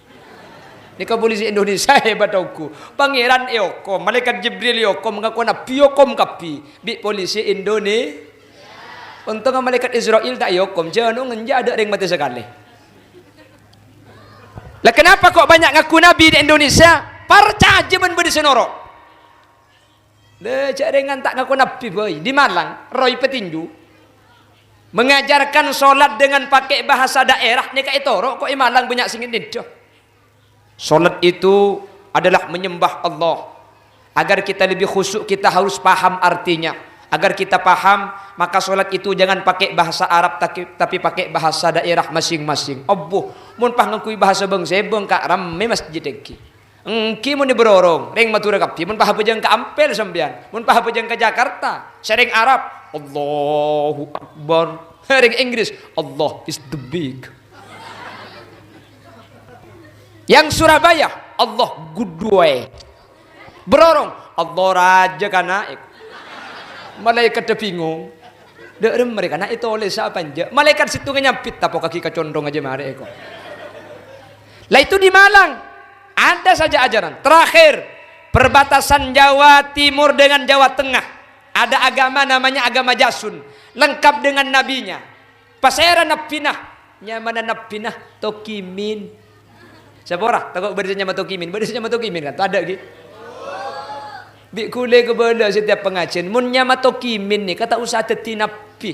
Nèka polisi Indonesia hebat ongghu. Pangèran èokom, malaikat Jibril èokom, ngako nabi èokom kabbhi bi' polisi Indone-, Ontongnga malaikat Israel ta' èokom, jhân ngenja' adâ' rèng matè sakalè. Lah, kenapa kok banyak ngaku nabi di Indonesia? Parcajâ bân bâdâ sè noro'. Lè, jhâ' rèngan ta' ngako nabi bhâi. Di Malang, roy petinju. Mengajarkan sholat dengan pakai bahasa daerah, nèka ètoro' kok è Malang bânnya' sè ngendendho. Sholat itu adalah menyembah Allah. Agar kita lebih khusyuk, kita harus paham artinya. Agar kita paham, maka sholat itu jangan pakai bahasa Arab, tapi, tapi pakai bahasa daerah masing-masing. Abbo, mon pas ngangghuy bahasa bângsa, bângka' rammè masjid èngghi. Èngghi mon è Blorong, rèng Madhurâ kabbhi, mon pas abhâjâng ka Ampel sampèyan, mon pas abhâjâng ka Jakarta, sè rèng Arab, "Allahu Akbar." Rèng Inggris, "Allah is the big." Yang Surabaya, "Allah good way." Blorong, "Allah rajâ kana'." Malaèkatta bingung. Dâ' remma rè kana' ètolèsa apa enjâ'? Malaèkat sèttonga nyambit, "Tapokaghi ka condhong ajâ marè èko." Lah, itu di Malang. Ada saja ajaran. Terakhir, perbatasan Jawa Timur dengan Jawa Tengah. Ada agama namanya agama Jasun. Lengkap dengan nabinya. Pasèra nabbhina? Nyamana nabbhina Tokimin. Sapa ora? Tako' bâdâ sè nyama Tokimin. Bâdâ sè nyama Tokimin kan? Tadâ' ghi. Bi' ghulâ kabâlâ setiap pengajian. Mon nyama Tokimin nèka ta' osa dhâddhi nabbhi.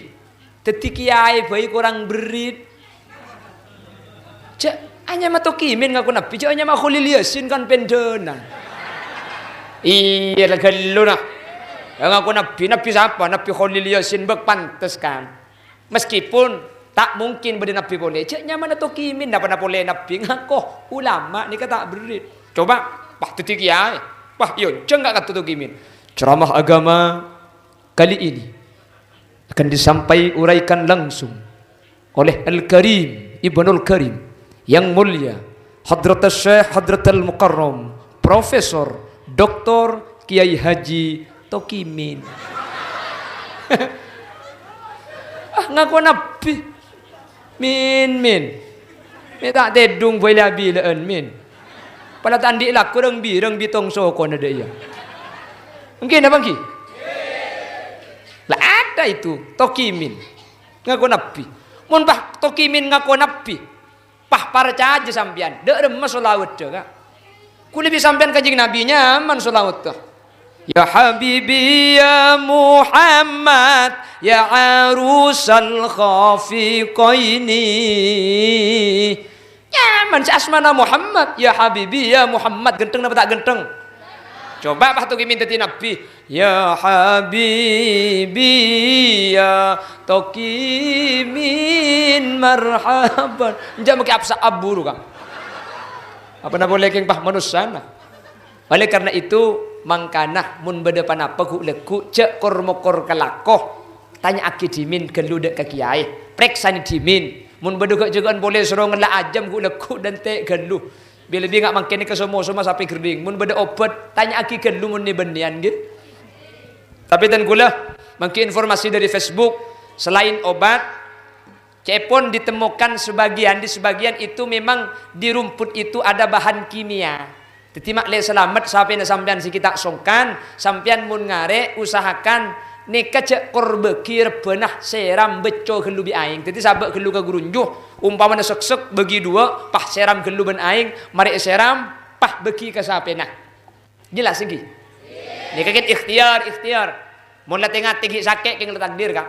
Dhâddhi kèyaè bhâi korang berrit. Jhâ' anyama Tokimin ngako nabbhi, jhâ' anyama Kholil Yasin kan pendhânan. Iyâ, la ghâllu, nah. Yâ, ngako nabbhi, nabbhi sapa? Nabbhi Kholil Yasin, bâk pantes, kan? Meskipun ta' mungkin bâdâ nabbhi polè, jhâ' nyamana Tokimin, napa-napa polè nabbhi, ngako ulama nèka ta' berrit. Coba, wah, dhâddhi kèyaè. Wah, iyâ, jhâ' ngako Tokimin. Ceramah agama kali ini akan disampai uraikan langsung oleh Al-Karim Ibnul Karim, yang mulia Hadratus Syekh Hadratul Mukarram Profesor Doktor Kiai Haji Tokimin. Ah, ngako nabbhi. Min, min. Mè' ta' tèdung bhâi la bilâ'ân, min. Pala ta' andi' lako rang-birâng bitong sokona dâ' iyâ. Èngghi napa èngghi? La ada itu, Tokimin. Ngako nabbhi. Mon pas Tokimin ngako nabbhi, pas parcajâ sampèyan. Dâ' remma solawatta, Ka'. Kulâ bi' sampèyan Kanjeng Nabbhi nyaman solawatta. Ya habibi ya Muhammad, ya arusal khafiqaini. Nyaman sè asmana Muhammad, ya habibi ya Muhammad, ghântheng napa ta' ghântheng? Coba pas Tokimin dhâddhi nabbhi, ya habibi ya Tokimin marhaban. Enjâ' mangkè apsa aburu, Ka'. Apa napa polè kèng pas manossana? Oleh karena itu, mangkana mon bâdâ ponapa ghu'-, lagghu', jhâ' kor-mokor ka lako. Tanya'aghi dhimèn ghâllu dâ' ka kèyaè. Parèksanè dhimèn. Mon bâdâ ghâ'-jâghâ'ân polè soro ngella' ajâm ghu'-, lagghu' dântè' ghâllu. Bi-, lebbi nga' mangkèn ka somo-soma sapè ghering. Mon bâdâ obhât, tanya'aghi ghâllu mon nè-bânnèyan, ghi. Tapè dân kulâ, mangkè informasi dâri Facebook, selain obat, ca'èpon ditemukan sebagian, di sebagian itu memang di rumput itu ada bahan kimia. Dhâddhi, ma'lè salamet sapèna sampèyan sè ghi' ta' songkan, sampèyan mon ngarè', usahakan nèka jhâ' kor bâgi rebbhâna, sèram bâcco ghâllu bi' aèng. Dhâddhi, sabâ' ghâllu ka ghurunju, ompamana seksek bâgi duwâ', pas sèram ghâllu bân aèng, marè èsèram, pas bâgi ka sapèna. Jelas, èngghi? Nèka kan ikhtiar, ikhtiar. Mon la tè-ngatè ghi' sakè', kèng la takdir, Ka'.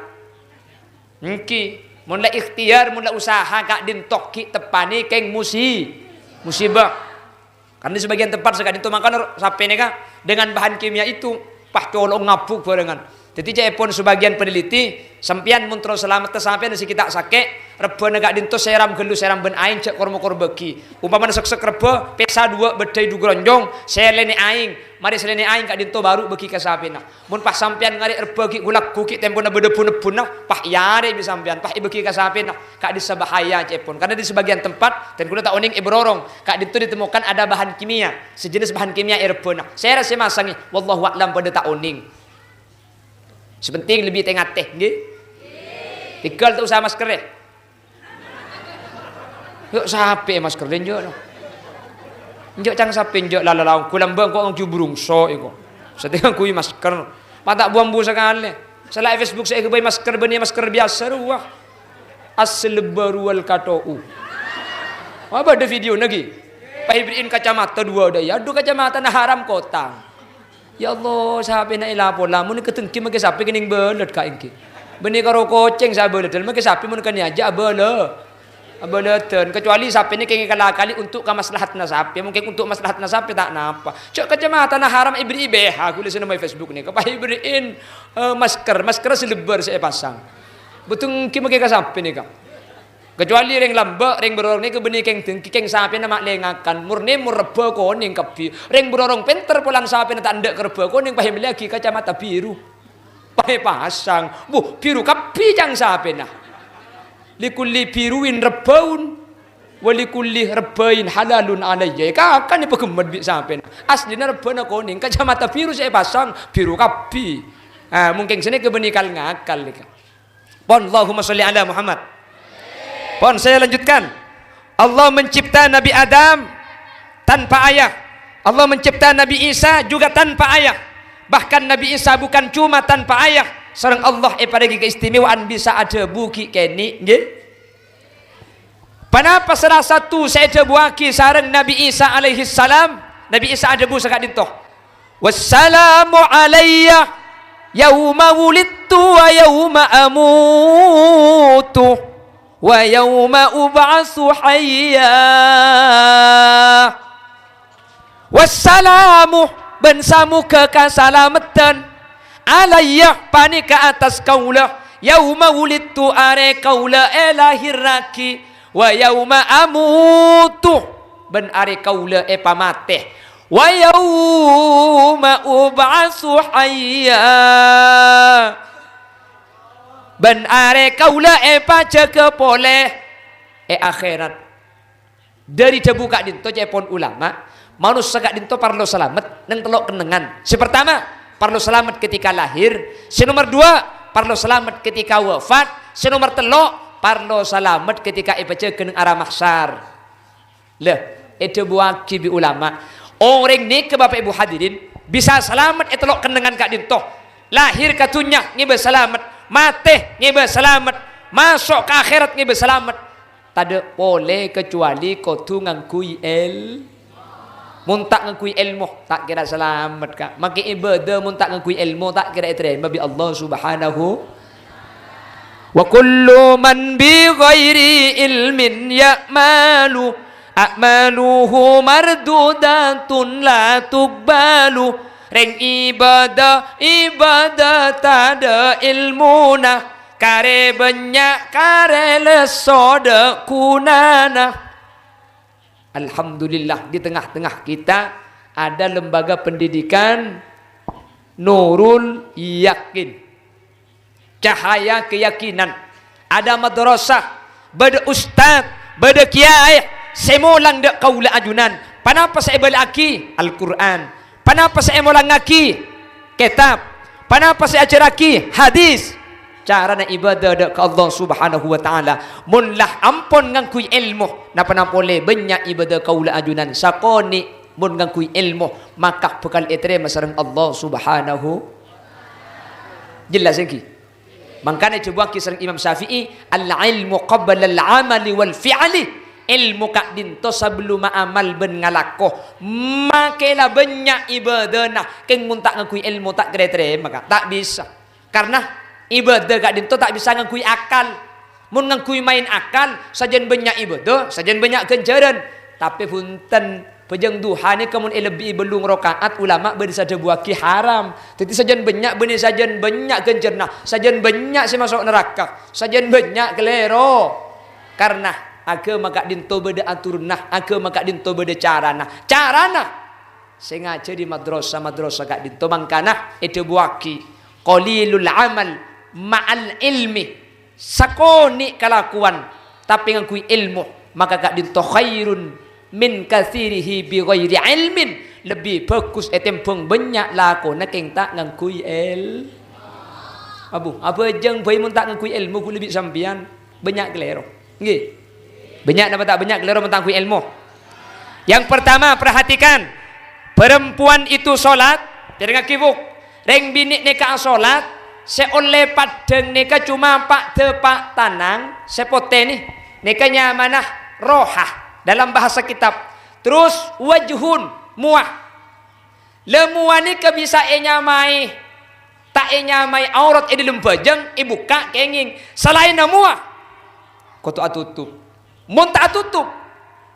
Èngghi. Mon la ikhtiar, mon la usaha, ka'dinto ghi' teppanè kèng musi-, musibah. Karena di sebagian tempat sè ka'dinto mangkana sapè nèka dengan bahan kimia itu, pas colo' ngabuk bhârengan. Dhâddhi, ca'èpon sebagian peneliti, sampèyan mon terro salametta sampèyan sè ghi' ta' sakè', rebbhâna ka'dinto sèram ghâllu sèram bân aèng jhâ' kor-mokor bâgi. Ompamana seksek rebbhâ, pèsa duwâ' bâddhâi du gronjong, sèlènè aèng, marè sèlènè aèng ka'dinto baru bâgi ka sapèna. Mon pas sampèyan ngarè' rebbhâ ghi' ghu-, lagghu' ghi' tempona bâdâ bun-ebbunna, pas èarè' bi' sampèyan, pas èbâgi ka sapèna, ka'dissa bahaya ca'èpon. Karena di sebagian tempat, dân kulâ ta' onèng è Blorong, ka'dinto ditemukan ada bahan kimia, sejenis bahan kimia è rebbhâna. Sèra sè masangè, wallahu a'lam, padâ ta' onèng. Sè penting lebbi tè-ngatè, ngghi? Tèghâl ta' usaha maskerrè. Jhâ' sapè masker enjâ', no. Enjâ' cang sapè enjâ' la-, la-, la-, onggu lambâ' engko' ngangghuy burungso' iko. Satèya ngangghuy masker. Ma' ta' bu-ambu sakalè. Sala è Facebook sè èghâbây masker bânnè masker biyasa rowa. As-salebbaru wal kato'u. Ma' bâdâ videona ghi. Pas èberri'in kacamata duwâ' dâ' iyâ. Adhu kacamatana haram kotang. Ya Allah, sapèna èla-pola, mon èkadhenggi makè sapè kennèng bâlât ka' èngghi. Bânnè karo kocèng sè abâlâdhân, makè sapè mon kanèya jhâ' abâlâ-, abâlâdhân. Kecuali sapèna kèngèng kala-kali untuk kamaslahatna sapè, mungkin untuk maslahatna sapè ta' napa. Jhâ' kacamatana haram èberri'i B H, kulâ sè nemmo è Facebook nèka, pas èberri'in, eh, masker, masker sè lebbar sè èpasang. Bâdâ èngghi makè ka sapè nèka. Kecuali rèng lambâ', rèng Blorong nèka bânnè kèng dengki, kèng sapèna ma' lè ngakan, murni mon rebbhâ konèng kabbhi. Rèng Blorong pènter polana sapèna ta' endâ' ka rebbhâ konèng, pas èmellèyaghi kacamata biru. Pas èpasang, wuh, biru kabbhi cang sapèna. Likulli biruwin rabbun, wa likulli rabbain halalun alayya. Èkakan èpaghemmet bi' sapèna. Aslina rebbhâna konèng, kacamata biru sè èpasang, biru kabbhi. Ah, mungkin sanèka bânnè kal-ngakal nèka. Pon, Allahumma sholli ala Muhammad. Pon, saya lanjutkan. Allah mencipta Nabi Adam tanpa ayah. Allah mencipta Nabi Isa juga tanpa ayah. Bahkan Nabi Isa bukan cuma tanpa ayah, sareng Allah èparèngè keistimewaan bisa adhâbu ghi' kènè', ngghi? Ponapa salah satu sè èdhâbuwaghi sareng Nabi Isa alaihissalam? Nabi Isa adhâbu saka'dinto, "Wassalamu alayya Yauma wulidtu wa yauma amutu wa yauma ub'atsu hayya. Wassalamu, bân samoghâ kasalameddhân, alayya, panèka attas kaulâ, yauma wulidtu, arè kaulâ èlahèrraghi, wa yauma amutu, bân arè kaulâ èpamatè, wa yauma ub'atsu hayya, bân arè kaulâ èpajâgâ polè è akhèrat. Dhâri dhâbu ka'dinto, ca'èpon ulama, manossa ka'dinto parlo salamet neng tello' kennengngan. Sè partama, parlo salamet ketika lahir. Sè nomer duwâ', parlo salamet ketika wafat. Sè nomer tello', parlo salamet ketika èpajâgâ neng ara mahsyar. Lha, èdhâbuwâghi bi' ulama, orèng nèka, Bapa' Ibu hadirin, bisa salamet è tello' kennengngan ka'dinto. Lahir ka dhunnya ngèbâ salamet, matè ngèbâ salamet, maso' ka akhèrat ngèbâ salamet. Tadâ' polè kecuali kodhu ngangghuy èl-, mon ta' ngangghuy èlmo, ta' kèra salamet, Ka'. Makè ibâdâ mon ta' ngangghuy èlmo, ta' kèra ètarèma bi' Allah Subhanahu. Wa kullu man bi ghairi ilmin ya'malu, a'maluhu mardudatun la tuqbalu. Rèng ibâdâ, ibâdâ tadâ' èlmona, karè bânnya', karè lesso dâ' ghunana. Alhamdulillah, di tengah-tengah kita ada lembaga pendidikan Nurul Yakin. Cahaya keyakinan. Ada madrasah, bâdâ ustad, bâdâ kiyaè sè molang dâ' kaulâ ajunan. Ponapa sè èbâlâ'aghi? Al-Qur'an. Ponapa sè èmolangngaghi? Kètab. Ponapa sè èajhârraghi? Hadis. Carana ibâdâ dâ' ka Allah Subhanahu wa Ta'ala. Mon la ampon ngangghuy èlmo, napa-napa polè bânnya' ibâdâ kaulâ ajunan sakonè'. Mon ngangghuy èlmo, maka bhâkal ètarèma sareng Allah Subhanahu. Jelas, ènggi? Mangkana èdhâbuwâghi sareng Imam Syafi'i, "Al-ilmu qablal amali wal fi'li." Èlmo ka'dinto sabellumma amal bân ngalako. Makè la bânnya' ibâdâna, kèng mon ta' ngangghuy èlmo ta' kèra ètarèma, Ka'. Ta' bisa. Karna ibâdâ ka'dinto ta' bisa ngangghuy akal. Mon ngangghuy maèn akal, sajân bânnya' ibâdâ, sajân bânnya' ghânjhârân. Tapè bhunten, bhâjâng duha nèka mon èlebbi'i bâllung raka'at, ulama bâdâ sè adhâbuwâghi haram. Dhâddhi sajân bânnya' bânnè sajân bânnya' ghânjhârânna, sajân bânnya' sè maso' naraka, sajân bânnya' kalèro. Karna aghâma ka'dinto bâdâ atorunna, aghâma ka'dinto bâdâ carana. Carana sè ngajhâri madrasah-madrasah ka'dinto mangkana èdhâbuwâghi, "Qalilul amal ma'al ilmi." Sakonè' kalakowan, tapè ngangghuy èlmo, maka ka'dinto khairun min katsirihi bi ghairi ilmin, lebbi bhâghus ètèmbhâng bânnya' lakona kèng ta' ngangghuy èl-, abu, abhâjâng bhâi mon ta' ngangghuy èlmo ghulâ bi' sampèyan, bânnya' kalèro. Ènggi? Bânnya' napa ta' bânnya' kalèro mon ta' ngangghuy èlmo? Yang pertama, perhatikan. Perempuan itu sholat, dèrèngngaghi, Bu. Rèng binè' nèka asholat, sè ollè paddhâng nèka coma pa'-dâpa' tanang sè potè nè-, nèka nyamana roha dalam bahasa kitab. Terus wajhun, mowa. La mowa nèka bisa ènyamaè, ta' ènyamaè aurat è dâlem bhâjâng, èbukka' kèngèng. Salaènna mowa, kodhu atotop. Mon ta' atotop,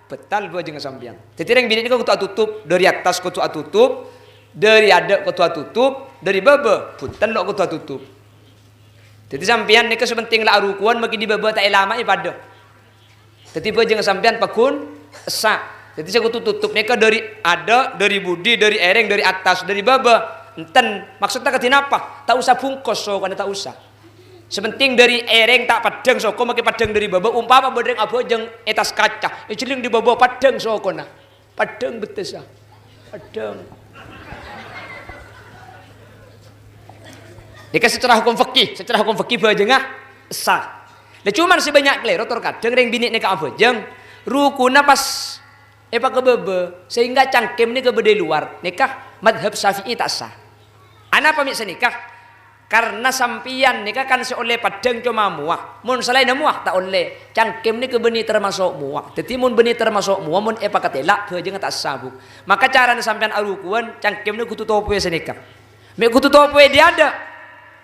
bhâtal bhâjângnga sampèyan. Dhâddhi rèng binè' nèka kodhu atotop, dâri attas kodhu atotop, dâri adâ' kodhu atotop, dâri bâbâ, bhunten lo' kodhu atotop. Dhâddhi sampèyan nèka sè pentèng la arukuwân, makè dâri bâbâ ta' èlamaè padâ. Dhâddhi bhâjângnga sampèyan pagghun essa'. Dhâddhi sè kodhu totop nèka dâri adâ', dâri budi, dâri èrèng, dâri attas, dâri bâbâ. Enten. Maksodda kadhi napa? Ta' osa bungkos sokona, ta' osa. Sè pentèng dâri èrèng ta' paddhâng soko, makè paddhâng dâri bâbâ. Ompama bâdâ rèng abhâjâng è attas kaca, èjhellèng dâri bâbâ paddhâng sokona. Paddhâng bettessa. Paddhâng. Nèka secara hukum fikih, secara hukum fikih bhâjângnga essa'. Lah, cuman sè bânnya' kalèro, tor kadhâng rèng binè' nèka abhâjâng, rukuna pas èpakabâbâ, sehingga cangkem nèka bâdâ è lowar. Nèka madhab Syafi'i ta' essa. Anapa mè' sanèka? Karna sampèyan nèka kan sè ollè paddhâng coma mowa. Mon salaènna mowa, ta' ollè. Cangkem nèka bânnè tamaso' mowa. Dhâddhi mon bânnè tamaso' mowa, mon èpakatèla', bhâjângnga ta' essa, Bu. Maka carana sampèyan arukuwân, cangkem nèka kodhu topowè sanèka. Mè' kodhu topowè dâri adâ'.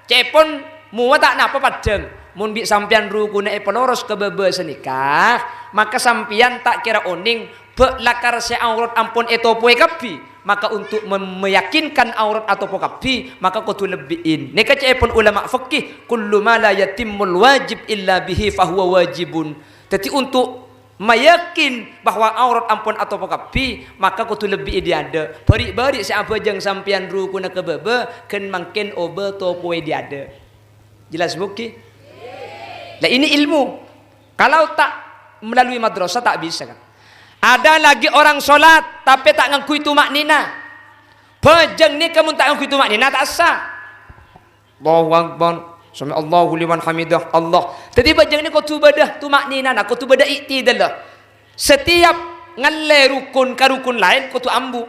Ca'èpon mowa ta' napa paddhâng. Mon bi' sampèyan rukunna èpaloros ka bâbâ sanèka, maka sampèyan ta' kèra onèng bâ' lakar sè aurat ampon ètopowè kabbhi. Maka untuk mem-, meyakinkan aurat atopo kabbhi, maka kodhu lebbi'in. Nèka ca'èpon ulama fikih, "Kullu ma la yatimmul wajib illa bihi fahuwa wajibun." Dhâddhi untuk mayakin bahwa aurat ampon atopo kabbhi, maka kodhu lebbi'i dâ'-adâ'. Bâri'-bâri' sè abhâjâng sampèyan rukunna ka bâbâ, ghân mangkèn obâ topowè dâ'-adâ'. Jelas, Bu, ghi? Lah, ini ilmu. Kalau tak melalui madrasah, tak bisa, kan? Ada lagi orang sholat, tapè ta' ngangghuy tuma'ninah. Bhâjâng nèka mon ta' ngangghuy tuma'ninah, ta' sah. Allahu Akbar. Sami Allahu liman hamidah. Allah. Dhâddhi bhâjâng nèka kodhu bâdâ tuma'ninana, kodhu bâdâ i'tidalla. Setiap ngallè rukun ka rukun laèn kodhu ambu.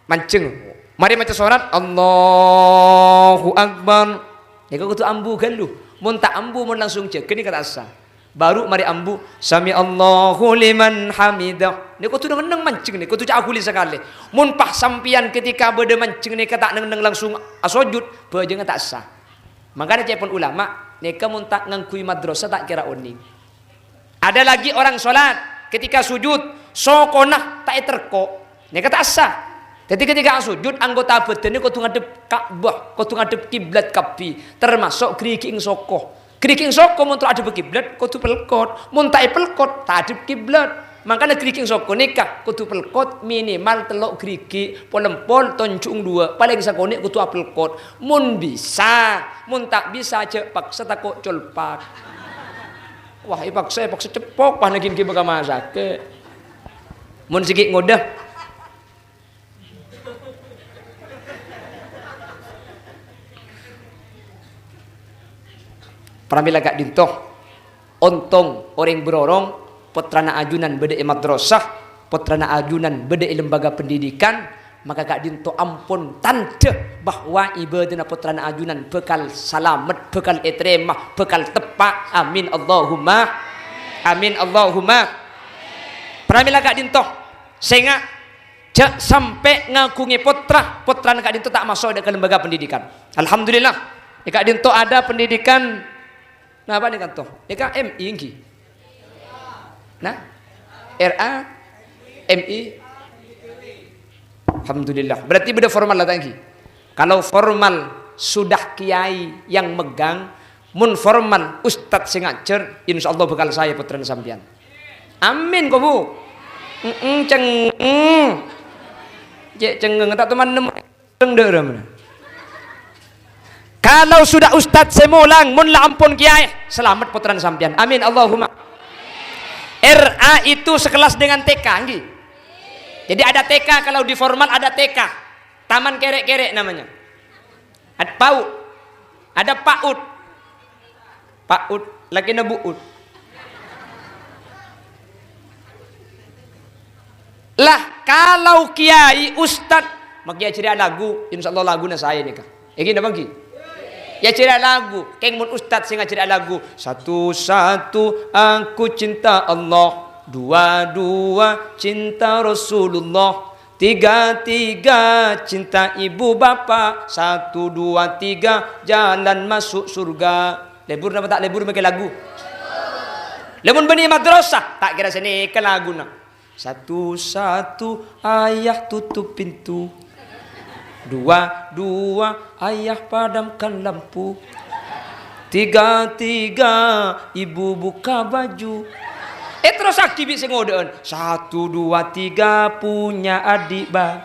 Manjheng. Marè maca sorat, Allahu Akbar. Nèka kodhu ambu ghâllu. Mon ta' ambu, mon langsung jâgâ nèka ta' sah. Baru marè ambu, "Sami Allahu liman hamidah." Nèka kodhu neng-enneng manjheng nèka, kodhu ca' aghuli sakalè. Mon pas sampèyan ketika bâdâ manjheng nèka ta' neng-enneng langsung asojud, bhâjângnga ta' sah. Mangkana ca'èpon ulama, nèka mon ta' ngangghuy madrasah ta' kèra onèng. Ada lagi orang sholat, ketika sujud, sokona ta' èterko'. Nèka ta' sah. Dhâddhi ketika asojud, anggota bhâdhânna kodhu ngadhep Ka'bah, kodhu ngadhep kiblat kabbhi, termasuk ghârighing soko. Ghârighing soko mon terro adhep kiblat, kodhu pelkot. Mon ta' èpelkot, ta' adhep kiblat. Mangkana ghârighing soko nèka kodhu pelkot minimal tello' ghârighi', polempol, tonjhu'eng duwâ', palèng sakonè' kodhu apelkot. Mon bisa, mon ta' bisa, jhâ' paksa tako' colpak. Wah, èpaksa, èpaksa ceppok, wah, nagin ghi' bâka masakè. Mon sè ghi' ngodâ. Pramila ka'dinto, ontong orèng bhârorong, pottrana ajunan bâdâ è madrasah, pottrana ajunan bâdâ è lembaga pendidikan, maka ka'dinto ampon tandhâ bahwa ibâdâna pottrana ajunan bhâkal salamet, bhâkal ètarèma, bhâkal teppa'. Amin, Allahumma amin, Allahumma. Pramila ka'dinto, sènga' jhâ' sampè' ngaghungè pottra, pottrana ka'dinto ta' maso' dâ' ka lembaga pendidikan. Alhamdulillah, è ka'dinto ada pendidikan, napa nèka to? Nèka M I, ènggi? Nah, R A, M I. Alhamdulillah. Berarti bâdâ formal la ta' ènggi? Kalau formal sudah kiai yang megang, mon formal ustad sè ngajhâr, insyaallah bhâkal saè pottrana sampèyan. Amin, ko, Bu? Heeh, cengeng. Cè' cengeng, ta' toman nemmo. Cengeng dâ' ramana. Kalau sudah ustad sè molang, mon la ampon kiai, salamet pottrana sampèyan. Amin, Allahumma. R A itu sekelas dengan T K, ènggi? Jadi ada T K, kalau di formal ada T K. Taman kèrè'-kèrè' namanya. Ad-, PAUD. Ada PAUD. PAUD, lakèna bu'ud. Lah, kalau kiai, ustad, makè ajhâri alagu, insyaallah laguna saè nèka. Ènggi napa ènggi? Èajhâri alagu, kèng mon ustad sè ngajhâri alagu, "Satu-satu aku cinta Allah, dua-dua cinta Rasulullah, tiga-tiga cinta ibu bapak, satu, dua, tiga, jalan masuk surga." Lebur napa ta' lebur makè lagu? Lah mon bânnè madrasah, ta' kèra sè nèka laguna. Satu-satu ayah tutup pintu. Dua-dua ayah padamkan lampu. Tiga-tiga ibu buka baju. Eh, terrossaghi bi' sè ngodâ'ân. Satu, dua, tiga punya adik, Ba.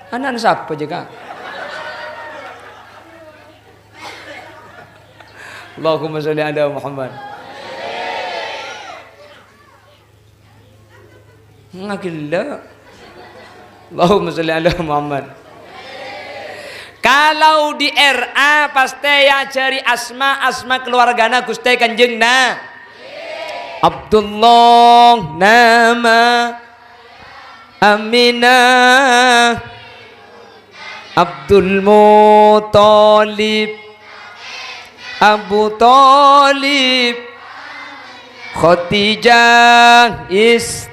Ana'na sapa, jâ, Ka'? Allahumma sholli ala Muhammad. Ngagella. Allahumma sholli ala Muhammad. Kalau di R A pastè èajhâri asma-asma keluargana Ghustè Kanjeng Na-, Abdullah nama Aminah, Abdul Muthalib, Abu Thalib, Khadijah, Is-,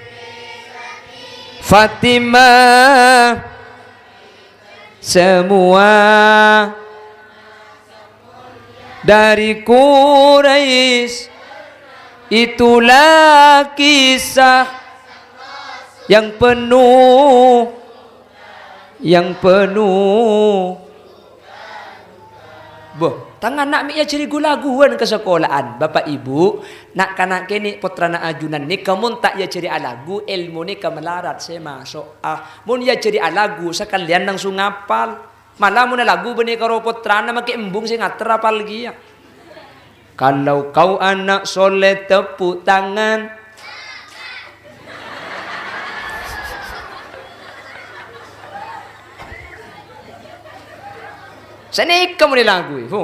Fatimah, Semua dari Quraisy, itulah kisah yang penuh, yang penuh. Boh, tang ana' me' èajhâri ghu-lagghuwân ka sakola'an. Bapa' Ibu, na'-kana' kènè' pottrana ajunan nèka mon ta' èajhâri alagu, èlmo nèka malarat sè maso'. Ah, mon èajhâri alagu, sakalèyan langsung ngapal. Mala mon alagu bânnè karo pottrana, makè embung sè ngater apal kèya. Kalau kau anak soleh, tepuk tangan. Sanèka mon èlagu, hu.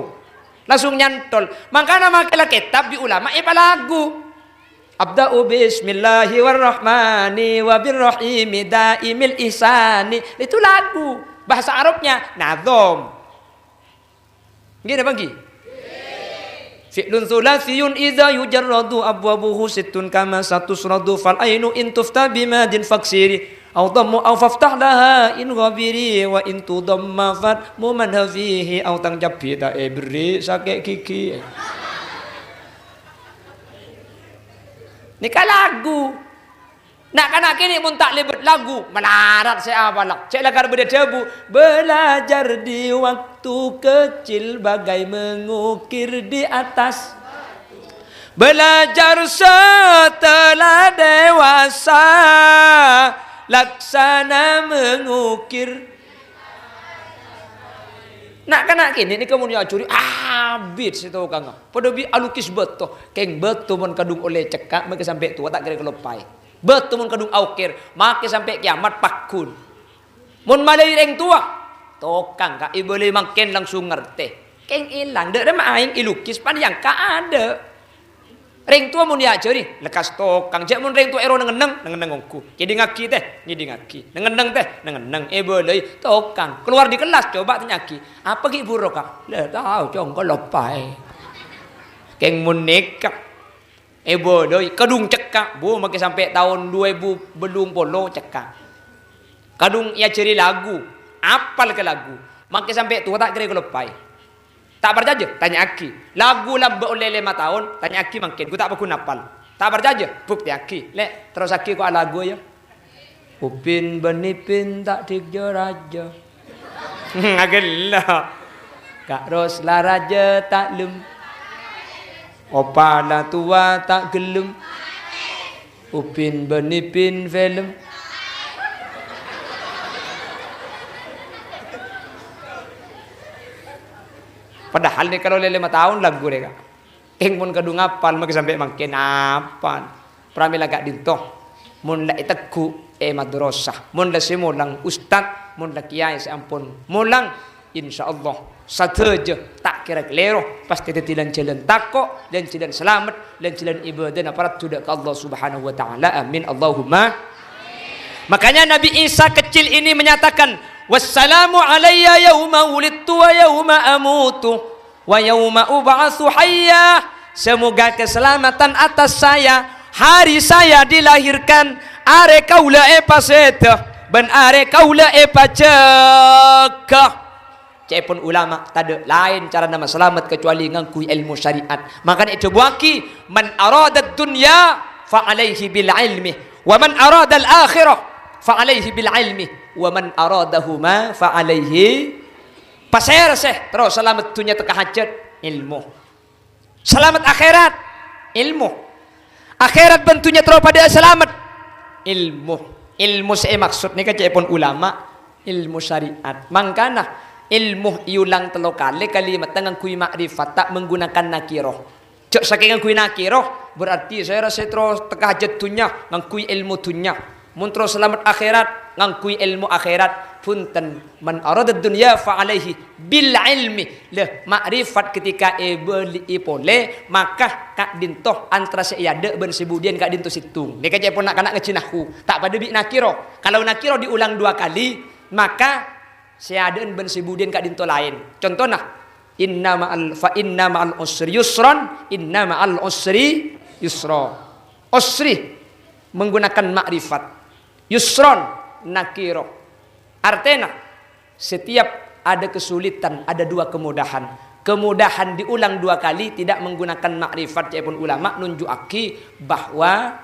Langsung nyantol. Mangkana makè la kètab bi' ulama èpalagu. Abda'u bismillahi warrahmani wabirrahimi daimil ihsani. Itu lagu. Bahasa Arabnya nazom. Ngghi napa ngghi? Fi'lun tsulatsiyun idza yujarradu abwabuhu sittun kama satusradu fal ainu in tufta bimadin faksiri au dhammu au faftah laha in ghabiri wa in tudhamma fat muman hafihi au tang cabbi ta' èberri' sakè' ghighi. Nèka lagu. Na'-kana' kènè' mon ta' lèbât lagu, malarat sè apala. Cè' lakar bâdâ dhâbu, "Belajar di waktu kecil bagai mengukir di atas. Belajar setelah dewasa, laksana mengukir." Na'-kana' kènè' nèka mon èajhâri abit sè tokangnga. Padâ bi' alukis bâto. Kèng bâto mon kadhung ollè cekka', makè sampè' towa ta' kèra kaloppaè. Bâto mon kadhung aokèr, makè sampè' kèyamat pagghun. Mon malaè rèng towa, tokang ka' èbâlâi mangkèn langsung ngartè. Kèng èlang, dâ' remma aèng èlukis pan èyangka' adâ'. Rèng towa mon èajhâri, lekkas tokang. Jhâ' mon rèng towa èro neng-enneng, neng-enneng ongghu. Ngèdingngaghi, tè, ngèdingngaghi. Neng-enneng, tè, neng-enneng. Èbâlâi tokang. Kalowar dâri kellas, coba tanya'aghi. Apa ghi' buru, Ka'? La tao, cong, kaloppaè. Kèng mon nèka. Èbâlâi, kadhung cekka'. Bu, makè sampè' taon dua èbu bâllung polo cekka'. Kadhung èajhâri lagu. Apal ka lagu. Makè sampè' towa ta' kèra kaloppaè. Ta' parcajâ? Tanya'aghi. Lagu lambâ' ollè lèma taon, tanya'aghi mangkèn, ghu ta' pagghun apal. Ta' parcajâ? Buktèyaghi. Lè', terrossaghi kowa lagu, yâ. Upin bân Ipin ta' dhik jâ-rajâ. Aghellâ'. Ka' Ros la rajâ ta' lem-, Opa la towa ta' ghellem. Upin bân Ipin film. Padahal nèka lo lè lèma taon lagu rèka. Kèng mon kadhung apal, makè sampè' mangkèn apal. Pramèla ka'dinto. Mon la ètegghu' è madrasah, mon la sè molang ustad, mon la kèyaè sè ampon molang, insyaallah sadhâjâ ta' kèra kalèro, pastè dhâddhi lan-jhâlân tako', lan-jhâlân salamet, lan-jhâlân ibâdâna parajâ dâ' ka Allah Subhanahu wa Ta'ala. Amin, Allahumma. Makanya Nabi Isa kecil ini menyatakan, "Wassalamu alayya yauma wulidtu wa yauma amutu wa yauma ub'atsu hayya." Semoga keselamatan atas saya, hari saya dilahirkan, arè kaulâ èpasèdhâ, bân arè kaulâ èpajâgâ. Ca'èpon ulama, tadâ' laèn carana masalamet kacuali ngangghuy èlmo syariat. Makana èdhâbuwaghi, "Man aradad dunya fa alaihi bil ilmi, wa man aradal akhirah fa alaihi bil ilmi, wa man aradahuma fa alaihi." Pasèra sè terro salamet dhunnya tekka hajhât? Èlmo. Salamet akhèrat, èlmo. Akhèrat bân dhunnya terro padâ'â salamet, èlmo. Èlmo sè èmaksod nèka ca'èpon ulama, èlmo syariat. Mangkana, èlmo èulang tello kalè kalimatta ngangghuy ma'rifat, ta' menggunakan nakirah. Jhâ' sakèng ngangghuy nakirah, berarti sèra sè terro tekka hajhât dhunnya, ngangghuy èlmo dhunnya. Mon terro salamet akhèrat, ngangghuy èlmo akhèrat. Bhunten, "Man aradad dunya fa alaihi bil ilmi." Lha, ma'rifat ketika èbâli'i polè, maka ka'dinto antara sè è adâ' bân sè budiyân ka'dinto sèttong. Nèka ca'èpon na'-kana' ngajhi nahwu. Ta' padâ bi' nakirah. Kalau nakirah diulang dua kali, maka sè adâ'ân bân sè budiyân ka'dinto laèn. Contona, "Inna ma'al, fa inna ma'al usri yusron, inna ma'al usri yusra." Usri menggunakan ma'rifat. Yusron nakirah. Artèna, Setiap ada kesulitan, ada dua kemudahan. Kemudahan diulang dua kali, tidak menggunakan makrifat, ca'èpon ulama nunju'aghi bahwa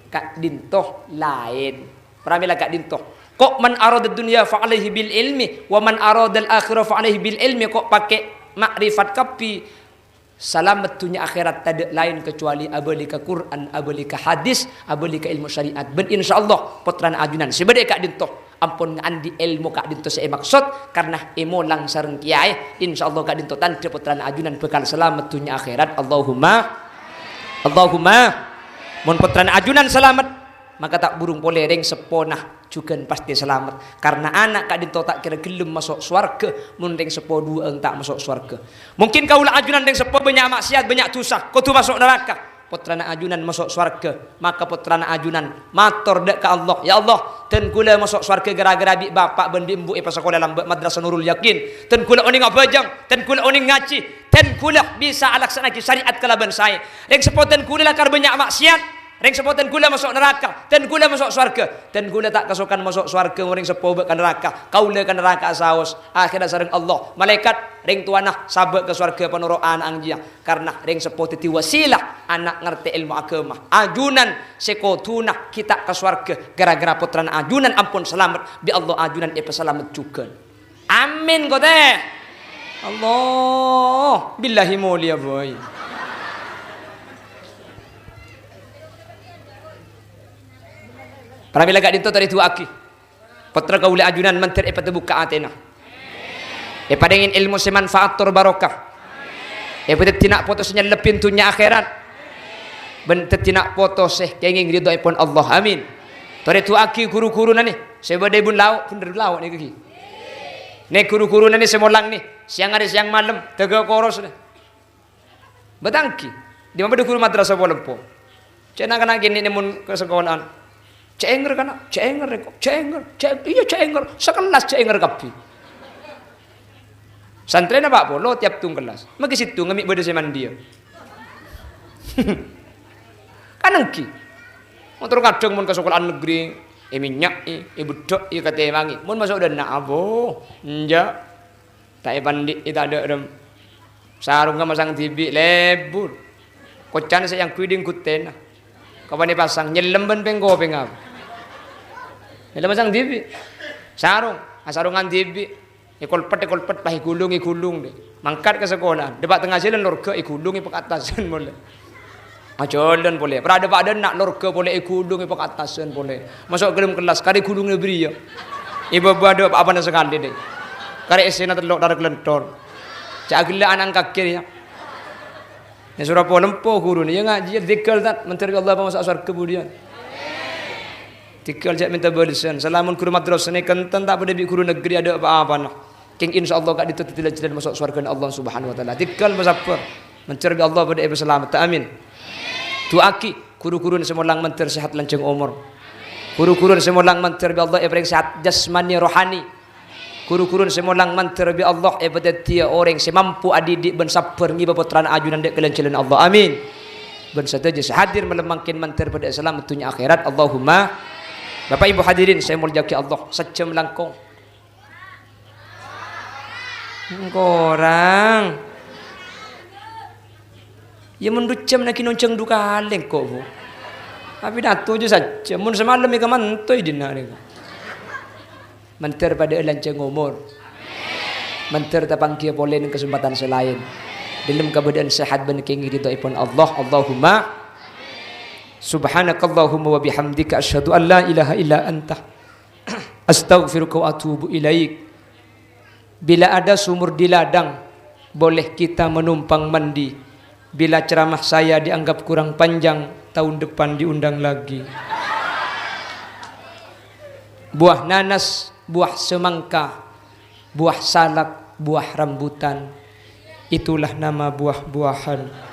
ka'dinto laèn. Pramèla ka'dinto. Kok "Man aradad dunya fa alaihi bil ilmi, wa man aradal akhirah fa alaihi bil ilmi," kok pakè makrifat kabbhi. Salamet dhunnya akhèrat tadâ' laèn kacuali abâli ka Qur'an, abâli ka hadis, abâli ka èlmo syariat. Bân insyaallah, pottrana ajunan sè bâdâ è ka'dinto ampon ngaandi' èlmo ka'dinto sè èmaksod, karna èmolang sareng kèyaè. Insyaallah ka'dinto tandhâ pottrana ajunan bhâkal salamet dhunnya akhèrat. Allahumma, Allahumma. Mon pottrana ajunan salamet, maka ta' burung polè rèng seppona jhughân pastè salamet. Karna ana' ka'dinto ta' kèra ghellem maso' sowarghâ mon rèng seppo duwâ'ân ta' maso' sowarghâ. Mungkin kaulâ ajunan rèng seppo bânnya' ma'siyat, bânnya' dhusa, kodhu maso' naraka. Pottrana ajunan maso' sowarghâ, maka pottrana ajunan mator dâ' ka Allah, "Ya Allah, dân kaulâ maso' sowarghâ ghârâ-ghârâ bi' bapa' bân bi' embu' èpasakola lambâ' Madrasah Nurul Yakin. Dân kaulâ onèng abhâjâng, dân kaulâ onèng ngajhi, dân kaulâ bisa alaksanaaghi syariat kalabân saè. Rèng seppo dân kaulâ lakar bânnya' ma'siyat." Rèng seppo dân kaulâ maso' naraka, dân kaulâ maso' sowarghâ. Dân kaulâ ta' kasokan maso' sowarghâ, orèng seppo bâ' ka naraka. Kaulâ ka naraka saos. Akhèrra sareng Allah, malaèkat, rèng towana sabâ' ka sowarghâ panoro' ana'na jiyâ. Karna rèng seppo dhâddhi wasilah ana' ngartè èlmo aghâma. Ajunan sè kodhuna ghi' ta' ka sowarghâ, ghârâ-ghârâ pottrana ajunan ampon salamet, bi' Allah ajunan èpasalamet jhughân. Amin, kotè. Allah, billahi molèya, boy. Pramèla ka'dinto torè du'aaghi. Pottra kaulâ ajunan mandhâr èpatèbukka atèna. Èparèngè èlmo sè manfaat tor barokah. Èpadhâddhi na' poto sè nyellebbhi dhunnya akhèrat. Bân dhâddhi na' poto sè kèngèng ridhoèpon Allah. Amin. Torè du'aaghi ru-ghuruna nè, sè bâdâ è bun lao', bhendher lao' nèka ghi. Nè ru-ghuruna nè sè molang nè, sèyang arè sèyang malem, dâgâ koros nè. Bâtanggi, dimma bâdâ ghuru madrasah polè empo. Cè' na'-kana' kènè' nè mon ka sakola'an. "Cè' èngèr, kana', cè' èngèr, rèko, cè' èngèr, cè', iyâ, cè' èngèr, sakellas cè' èngèr kabbhi." Santrèna pa' polo tiap tong kellas. Maghi sèttonga mè' bâdâ sè mandiyâ. Kan èngghi. Motor kadhâng mon ka sakola'an negeri, èmènya'è, èbeddhâ'è, katèmangè. Mon maso' dâ' enna', abo, enjâ'. Ta' èpandi'i tadâ' rem. Sarongnga masang dhibi', lebur. Koccana sè èangghuy dhing ghuttèna. Kapan èpasang, nyellem bân pèng-kopèng apa. Nyellem masang dhibi'. Sarong, asarongan dhibi'. Èkolpet, èkolpet, pas èghulung, èghulung, dè. Mangkat ka sakola'an. Dâpa' tengnga jhâlân lorghâ, èghulung, èpakattasan molè. Ajhâlân polè. Pra dâpa' dâ' enna' lorghâ polè èghulung èpakattasan polè. Maso' ka dâlem kellas, karè ghulungnga bâriyâ. È bâbâ adâ' pa-apana sakalè, dè. Karè essèna tello' tarèk lenthor. Ca'na ghellâ' ana' angkaghi, yâ. Yâ, soro polè empo ghuruna, yâ, ngajhi, yâ, dhikr, Tat. Mandhâr bi' Allah pamaso' sowarghâ budiyân. Dhikr jhâ' mènta bâlessan. Salamon ghuru madrasah nè kenten ta' padâ bi' ghuru negeri adâ' pa-apana. Kèng insyaallah ka'dinto dhâddhi la-, jhâlân maso' sowarghâna Allah Subhanahu wa Ta'ala. Dhikr masabbhâr. Mandhâr bi' Allah padâ èpasalametta. Amin. Du'aaghi ru-ghuruna sè molang mandhâr sehat lanjhâng omor. Ru-ghuruna sè molang mandhâr bi' Allah èparèng sehat jasmani rohani. Ru-ghuruna sè molang mandhâr bi' Allah èpadhâddhiyâ orèng sè mampu adidik bân sabbhâr ngibâ pottrana ajunan dâ' ka lan-jhâlânna Allah. Amin. Bân sadhâjâ sè hadir malem mangkèn mandhâr padâ salamet dhunnya akhèrat. Allahumma. Bapak Ibu hadirin sè èmoljâ'aghi Allah, sajjhâm langkong. Korang. Yâ, mon du jhâm naghi nonjhâng du kalèng kok, Bu. Apidato jâ sajjhâm, mon samalem èkamantoy dinna' nèka. Mandhâr padâ lanjhâng omor. Mandhâr tapangghiyâ polè neng kasempadhân sè laèn. Dâlem kabâdâ'ân sehat bân kèngèng ridhoèpon Allah. Allahumma. Subhanakallahumma wa bihamdika, asyhadu an la ilaha illa anta. Astaghfiruka wa atubu ilaik. Bila ada sumur di ladang, boleh kita menumpang mandi. Bila ceramah saya dianggap kurang panjang, tahun depan diundang lagi. Buah nanas, buah semangka, buah salak, buah rambutan. Itulah nama buah-buahan.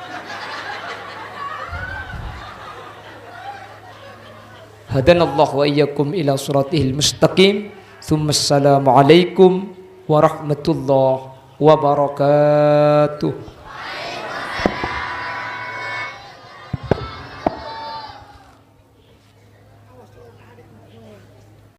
Hadanallahu wa iyyakum ila siratihil mustaqim. Tsumma assalamualaikum warahmatullahi wabarakatuh.